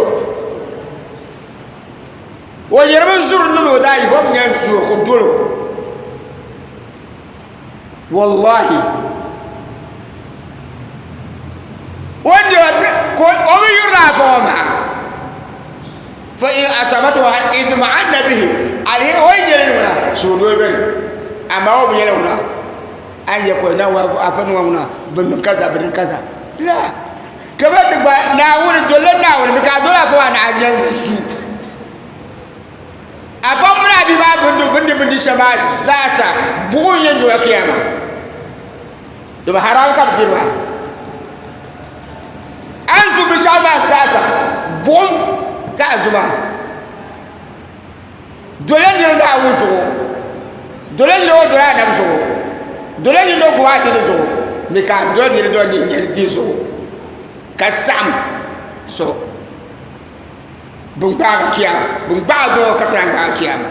o yɛrimi zuri niŋ o daa yihi o bi nyɛ su o ku dolo wallahi o nyɛ ko o bi yuri na afa ŋɔ maa fa in asabatu itma'anna bihi ali o nyɛli ŋuna suhudoo bɛni amaa o bi nyɛli ŋuna an yɛ ko na wa afa ni ŋuna bi niŋ kaza bi niŋ kaza la ka ba ti gba naawuni dolila naawuni bi ka dola afa maa ni a nyɛ zu a ba mini a bia maa bindi bindi bindi shɛm maa zaasa buɣum yɛn nyoya kiyama domi haram ka bi diri maa a ni zu binshaɣu maa zaasa buɣum ka a zu maa Dole niri Naawuni zuɣu, dole niri o doli anabi zuɣu, dole niri o gbubi adiini zuɣu, ni ka a doli niri doli nini nyɛli di zuɣu ka saɣim so bin gbaagi kiyama bin gbaagi doo ka ti lahi gbaagi kiyama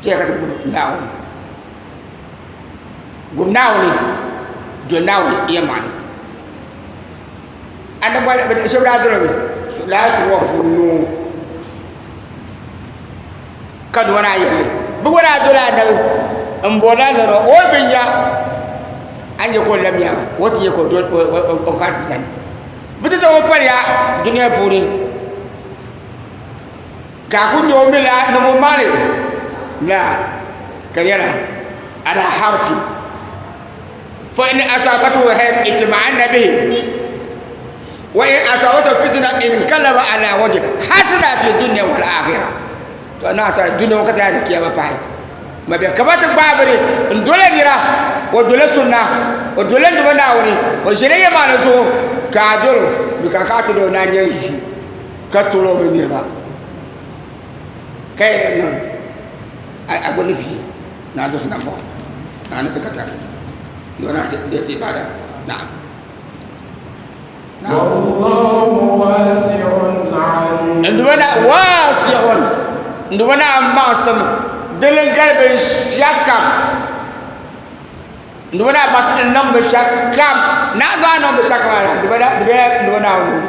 chɛya ka ti gbubi Naawuni gbubi Naawuni doli Naawuni yɛlimaŋli. Anabi shɛba daa dolimi lala suri ŋɔ puuni noo ka noo daa yɛlli bi gba daa doli anabi n bori alizanda o yi bi nya a ni nyɛ ka o lamya o ti nyɛ ka o kana ti sani bi ti zaŋ o paliya dunia puuni ka a ku nyɛ o mila ninvuɣu maali la ka di nyɛla ala harfi فإن أصابته خير اطمأن به وإن أصابته فتنة انقلب على وجهه حسنة في الدنيا والآخرة to na asara duniya wakati ya kiyama pahi ma bɛ kaba ti gbaabiri n dole nira o dole sunna o dole nduba naawuni o ʒini yɛ maani zuɣu ka a dolo bi ka ka ti do na nyɛ zu ka tolo bi niriba ka yɛrɛ niŋ a gbuni vi na zo sina bɔ na ni ti ka tari yo na ti de ti ibada na'am. Wallahu wasi'un alim. Nduba na wasi'un nduba na maŋsim dilin gari binshɛɣu kam nduba na maŋsim niŋ binshɛɣu kam na do a niŋ binshɛɣu kam nduba na nduba na nuuni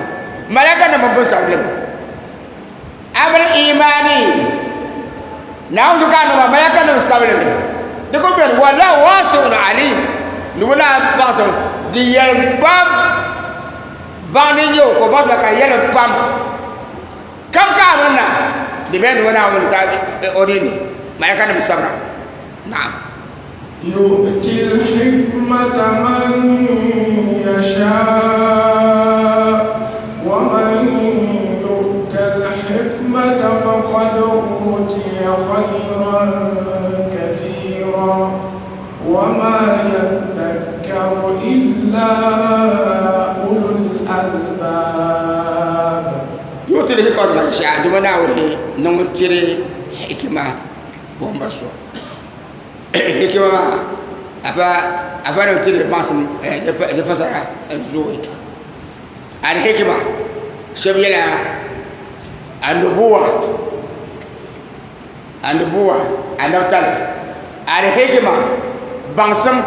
malaka nim bin sabili mi. Amri imani Naawuni zuɣu ka a niŋ malaika nim sabili mi di ku beni wallahu wasi'un alim ni ŋuna baŋsim di yɛlim pam baŋdi n-nyɛ o ka o baŋsim ka di yɛlim pam kam ka a niŋ na di bɛ ni ŋuna Naawuni ka o nini malaika nim sabira naam. يؤتي الحكمة من يشاء ومن يؤت الحكمة فقد أوتي خيرا كثيرا وما يذكر إلا أولو الألباب. يؤتي الحكمة من يشاء دوما Naawuni ni ŋun tiri hikima o ni bɔri so. Hikima maa afa afa nim tiri baŋsim di fasara n zooi alhikima shɛbi yɛla annubuwa annubuwa anabitali alhikima baŋsim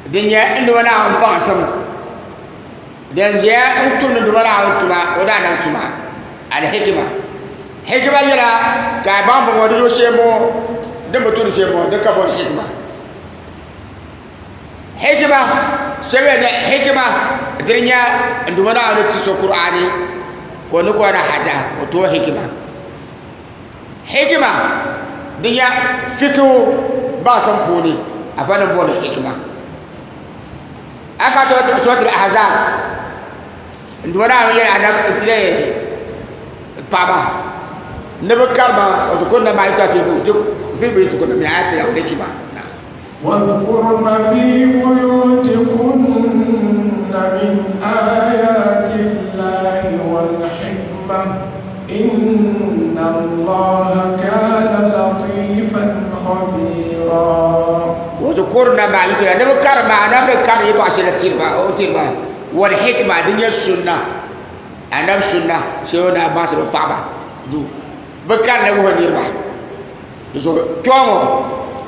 din nyɛ n Duuma Naawuni baŋsim din ʒɛya n tumdi Duuma Naawuni tuma o daadam tuma alhikima hikima nyɛla ka a baŋ bɔŋɔ di zuɣu shee n bɔŋɔ din bi tuhi shee n bɔŋɔ di ka bɔni hikima hikima shɛba yɛn ni hikima dini nyɛ n Duuma Naawuni ni ti so Kur'aani ka o ni kɔhira hada o ti o hikima hikima di nyɛ fikihu baŋsim puuni afa nim booni hikima aka to suratul ahzab n Duuma Naawuni yɛli anabi paɣaba ni bi karima o ti kunna maa yutla fi buyutikunna min ayati llahi wal hikma. واذكرن في بيوتكن من آيات الله والحكمة إن الله كان لطيفا خبيرا. واذكرن ما يتلى ni bi karima anabi ni kari yɛltɔɣa shɛli tiriba o tiriba wal hikma din nyɛ sunna anabi sunna shɛli o ni daa baŋsiri o paɣaba duu bi karili wuhi niriba. Di zuɣu kpɛŋɔ ŋɔ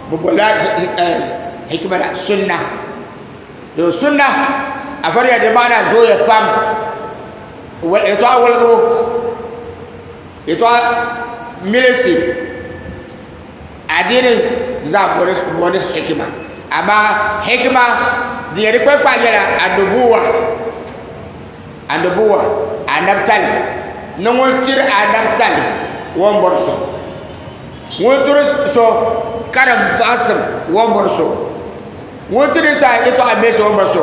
bi bolila hikima la sunna di sunna afariya di maana zooya pam yɛltɔɣa woligibu yɛltɔɣa milisi adiini zaa booni hikima amaa hikima din yɛn di kpali kpahi nyɛla annubuwa annubuwa anabitali ni ŋun tiri anabitali o ni bɔri so ŋun tiri so karim baŋsim o ni bɔri so ŋun tiri sa yɛltɔɣa mɛsi o ni bɔri so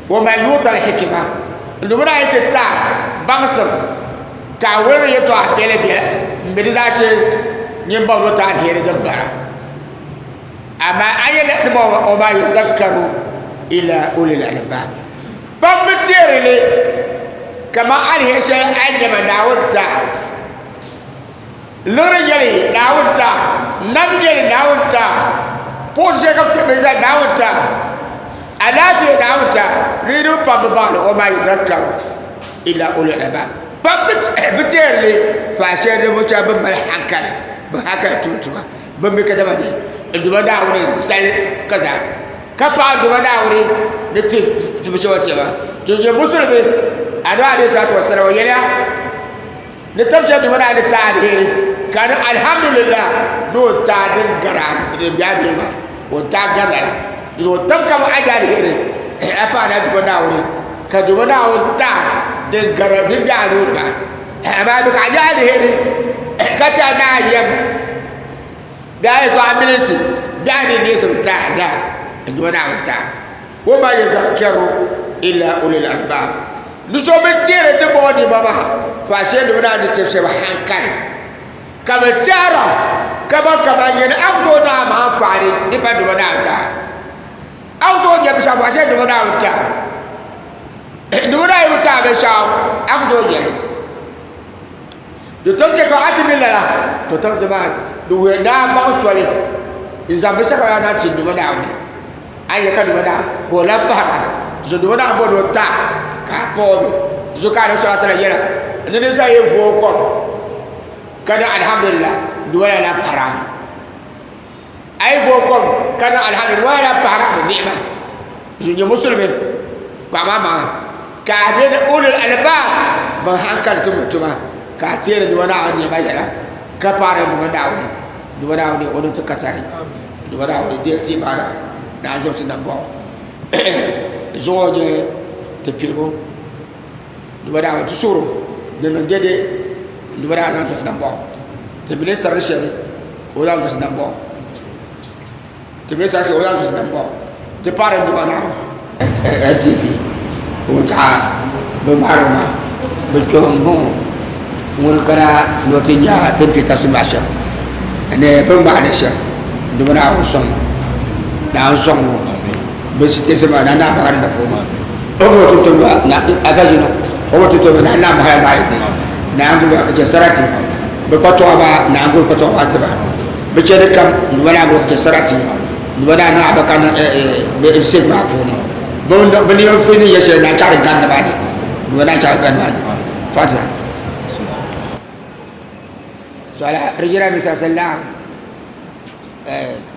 wa man yuta al-hikma n dubu daa yi ti ta baŋsim ka a woligi yɛltɔɣa biɛla biɛla n bɛ di zaashee nyin baŋ ni o ti aliheri din bara amaa a yɛli di bɔŋɔ wa ma yuzakkaru illa ulil albab pam bi teeri li kamani aliheri shɛli a ni nyɛ ma Naawuni ti a Liɣiri nyɛli Naawuni ta, nam nyɛli Naawuni ta, puɣusi shɛli ka bi tihi bɛ Naawuni ta, alaafee Naawuni ta, niriba pam bi baŋ li o maa yadhakkaru illa ulul albab pam bi teeri li faashee ninvuɣu shɛba bin mali hankali bi hankali tum tuma bi mi kadama di n Duuma Naawuni zali kaza ka paɣi n Duuma Naawuni ni ti ti shɛba tiɛma ti nyɛ musulimi anabi alayhi salatu wa salam o yɛliya Ni tab shɛli Duuma Naawuni ni ti a aliheri ka a niŋ alhamdulillah ni o ti a din gari a din be a nuu maa o ti a gari lala di zuɣu tab kam a nya aliheri a paɣi na Duuma Naawuni ka Duuma Naawuni ti a din gari din be a nuu ni maa amaa mi ka a nya aliheri ka ti a ni a yɛm bee a yɛltɔɣa milinsi bee a ni neesim ti a na Duuma Naawuni ti a. Wa ma yadhakkaru illa ulul albab ni so bi teeri ti bɔŋɔ nima maa faashee ni bi naan ni chɛ shɛba hankali ka bi tɛhira kaman kaman nyɛ ni a ku tooi naai maa anfaani di pa nima naan taai a ku tooi nyɛ binshɛɣu faashee nima naan taai nima naan yi bi taai binshɛɣu a ku tooi nyɛli di tom chɛ ka a ti mi lala to tom ti maa di wuhi ni a baŋ soli n zaŋ binshɛɣu kam zaŋ ti nima naawuni a yɛ ka nima naa ka o lahi pahira zo nima naa bɔri ni o ta ka a paɣi o mi di zuɣu ka anabi sallallahu alaihi wasallam yɛla ni ninsal yi vooi kom ka niŋ alhamdulillah nima naa lahi pahiri a mi a yi vooi kom ka niŋ alhamdulillah nima naa lahi pahiri a mi ni'ima di nyɛ musulimi kpaŋ maa maŋa ka a bɛ ni ulul albab. ban hankali tumdi tuma ka a teeri Duuma Naawuni nɛma yɛla ka paɣiri Duuma Naawuni Duuma Naawuni o ni ti ka tari Duuma Naawuni deei ti ibaada ni a zomsi nambɔɣu zuɣu nyɛ ti piligu Duuma Naawuni ti suhiri o din niŋ dɛdɛ Duuma Naawuni zaŋ zomsi nambɔɣu ti mi ni sarigi shɛli o zaŋ zomsi nambɔɣu Ti mi saha shɛli o zaŋ zuɣusi bɔŋɔ ti paɣiri n duba Naawuni. NTV o taɣa bi ŋmahiri maa bi kpɛmi n bɔŋɔ ŋuni kana ni o ti nya ti ni pɛ tabisi maa shɛm ni bi ni ŋmahiri shɛm duba Naawuni sɔŋ ma Naawuni sɔŋ ma bi sitɛsi maa na naa baɣa di puuni o mi o tumtumdiba afa ʒino o mi o tumtumdiba na naa baɣala zaɣ yini naa n guli ba ka chɛ sarati bi kpatɔɣa maa naa n guli kpatɔɣa maa tiba Bɛ chɛri kam nima naa gbubi ti sarati nima naa niŋ abaka ni bɛ state maa puuni bɛ ni yɛn ni yɛ shɛli naa chaɣiri gani ni maa ni nima naa chaɣiri gani maa ni fatiha sɔla di jiranbiisa laɣim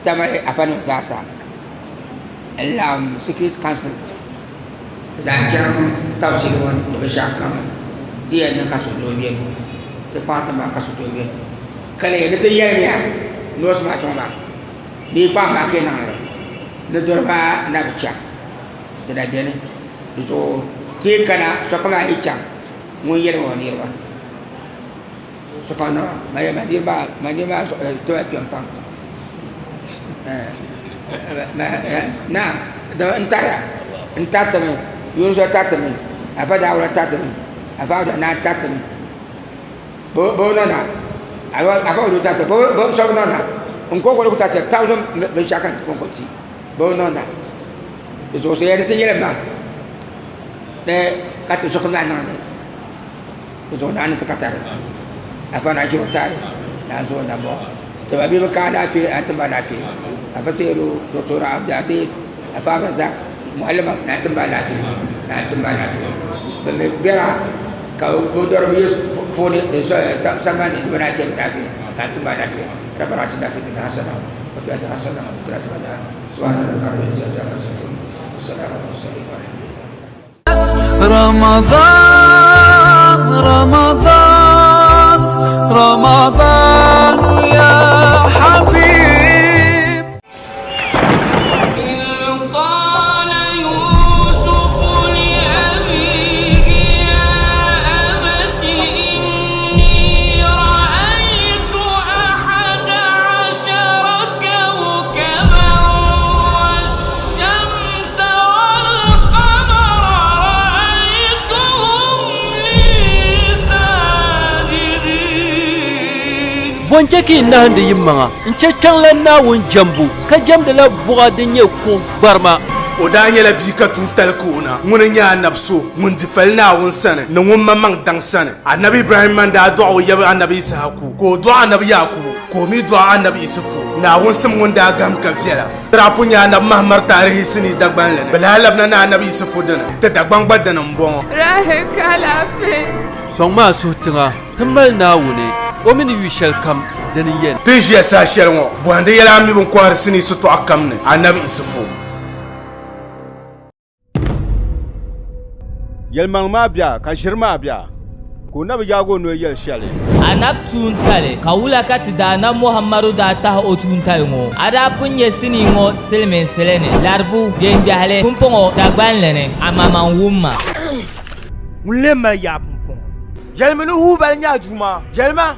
tamali afa nim zaasa n laɣim security council zaŋ chaŋ tafsiri ŋɔ ni binshɛɣu kam ti yɛn niŋ ka suhudoo beni ti kpaŋ ti maŋa ka suhudoo beni ka lee ni ti yɛlimiya noosi mask ŋɔ maa ni yi kpaŋ maŋa ka yi niŋ li ni dɔri maa na bi chaŋ di na beni di zuɣu ti yi kana sokam a yi chaŋ ŋun yɛlimi o niriba sokam ma niriba maa tiba kpɛm pam na n tariya n taritimi yuunso taritimi afa daawula taritimi afa abdu naa taritimi bi niŋda afa wudu tariti bi so bi niŋda n ko ku tarisi thousand binshaɣu ka n ko ti bi niŋda di zuɣu so ni ti yɛli ma ni ka ti sokam maa niŋli di zuɣu naa ni ti ka tari afa naa chɛ o taali naa zuɣu na bɔŋɔ ti ba bia bi ka alaafee a ti ba alaafee afa seeru doctor abdulaziz afa abdulrazak mualima naa ti ba alaafee naa ti ba alaafee bi mi bɛra ka bi dɔri bi puuni sambani ni bi naa chɛ bi alaafee naa ti ba alaafee ربنا اتنا في الدنيا حسنه وفي الاخره حسنه وقنا عذاب النار سبحان ربك رب العزه عما يصفون والسلام على المرسلين والحمد لله رمضان رمضان رمضان يا حبيب إذ قال يوسف لأبيه يا أبت إني رأيت أحد عشر كوكبا والشمس والقمر رأيتهم لي ساجدين Bɔ n-chɛ ka yi nahindi yimaŋa n-chɛ kpiɔŋlan Naawuni jɛmbu, ka jɛmdila buɣa din nyɛ kuɣ gbarima? O daa nyɛla bia ka tuuntali ka o na. Ŋuni n-nyɛ anabi so ŋun di fali Naawuni sani ni ŋun maŋmaŋ daŋ sani. Anabi Ibrahimma n-daa dɔɣi o yab anabi Yisahaku, ka o dɔɣi anabi Yaakubu, ka o mi dɔɣi anabi Isufu. Naawuni sim ŋun daa gahim ka viɛla. Ti daa pun nya anabi Mahamar taarihi sinii Dagbanli ni. Bɛ lahi labina ni anabi Isufu dini. Ti Dagbaŋ gba dini m-bɔŋɔ. Rahi ka alaafee. Sɔŋ ma a suhu tiŋa, ti mali Naawuni, o mi ni yu shɛlikam, dini n-yɛn. Ti ni ʒiya saha shɛli ŋɔ, bɔhindi yɛla a mi bɛ ni kɔhiri sinii sitɔɣu kam ni, Anabi Isufu. Yɛlimaŋli maa bia ka ʒiri maa bia, ka o na bi yaag o noli yɛli shɛli. Anab tuuntali, ka wula ka ti Daanab Muhammadu daa tahi o tuuntali ŋɔ? A daa pun nya sinii ŋɔ silimiinsili ni, Laribu, Biɛŋgbɛhili, pumpɔŋɔ Dagbanli ni, amaa man wum ma. Ŋun lee mali yaa pumpɔŋɔ? Yɛlimi ni Huubali nyɛ a Duuma. Yɛlima.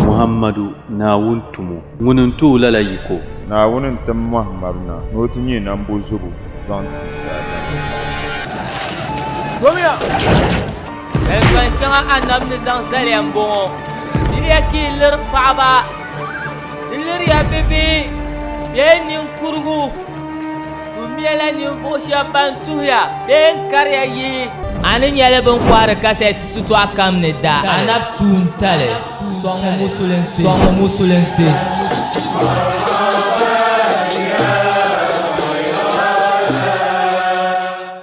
Muhammadu, Naawuni tumo, ŋuni n-ti o lala yiko. Naawuni n-tim Muhammadu na ni o ti nyɛ nambozubo zaŋ ti daadama. Domiya! Zalikpan shɛŋa Anabi ni zaŋ zali ya m-bɔŋɔ, Miriya ka yi liri paɣiba, di liriya bibihi bee ninkurigu. Tummiya ninvuɣ shɛb ban tuhiya bee n-kariya yihi. A ni nyɛli bɛ ni kɔhiri kasɛti sitɔɣu kam ni da. Anabi tuuntali sɔŋmi musulinsi.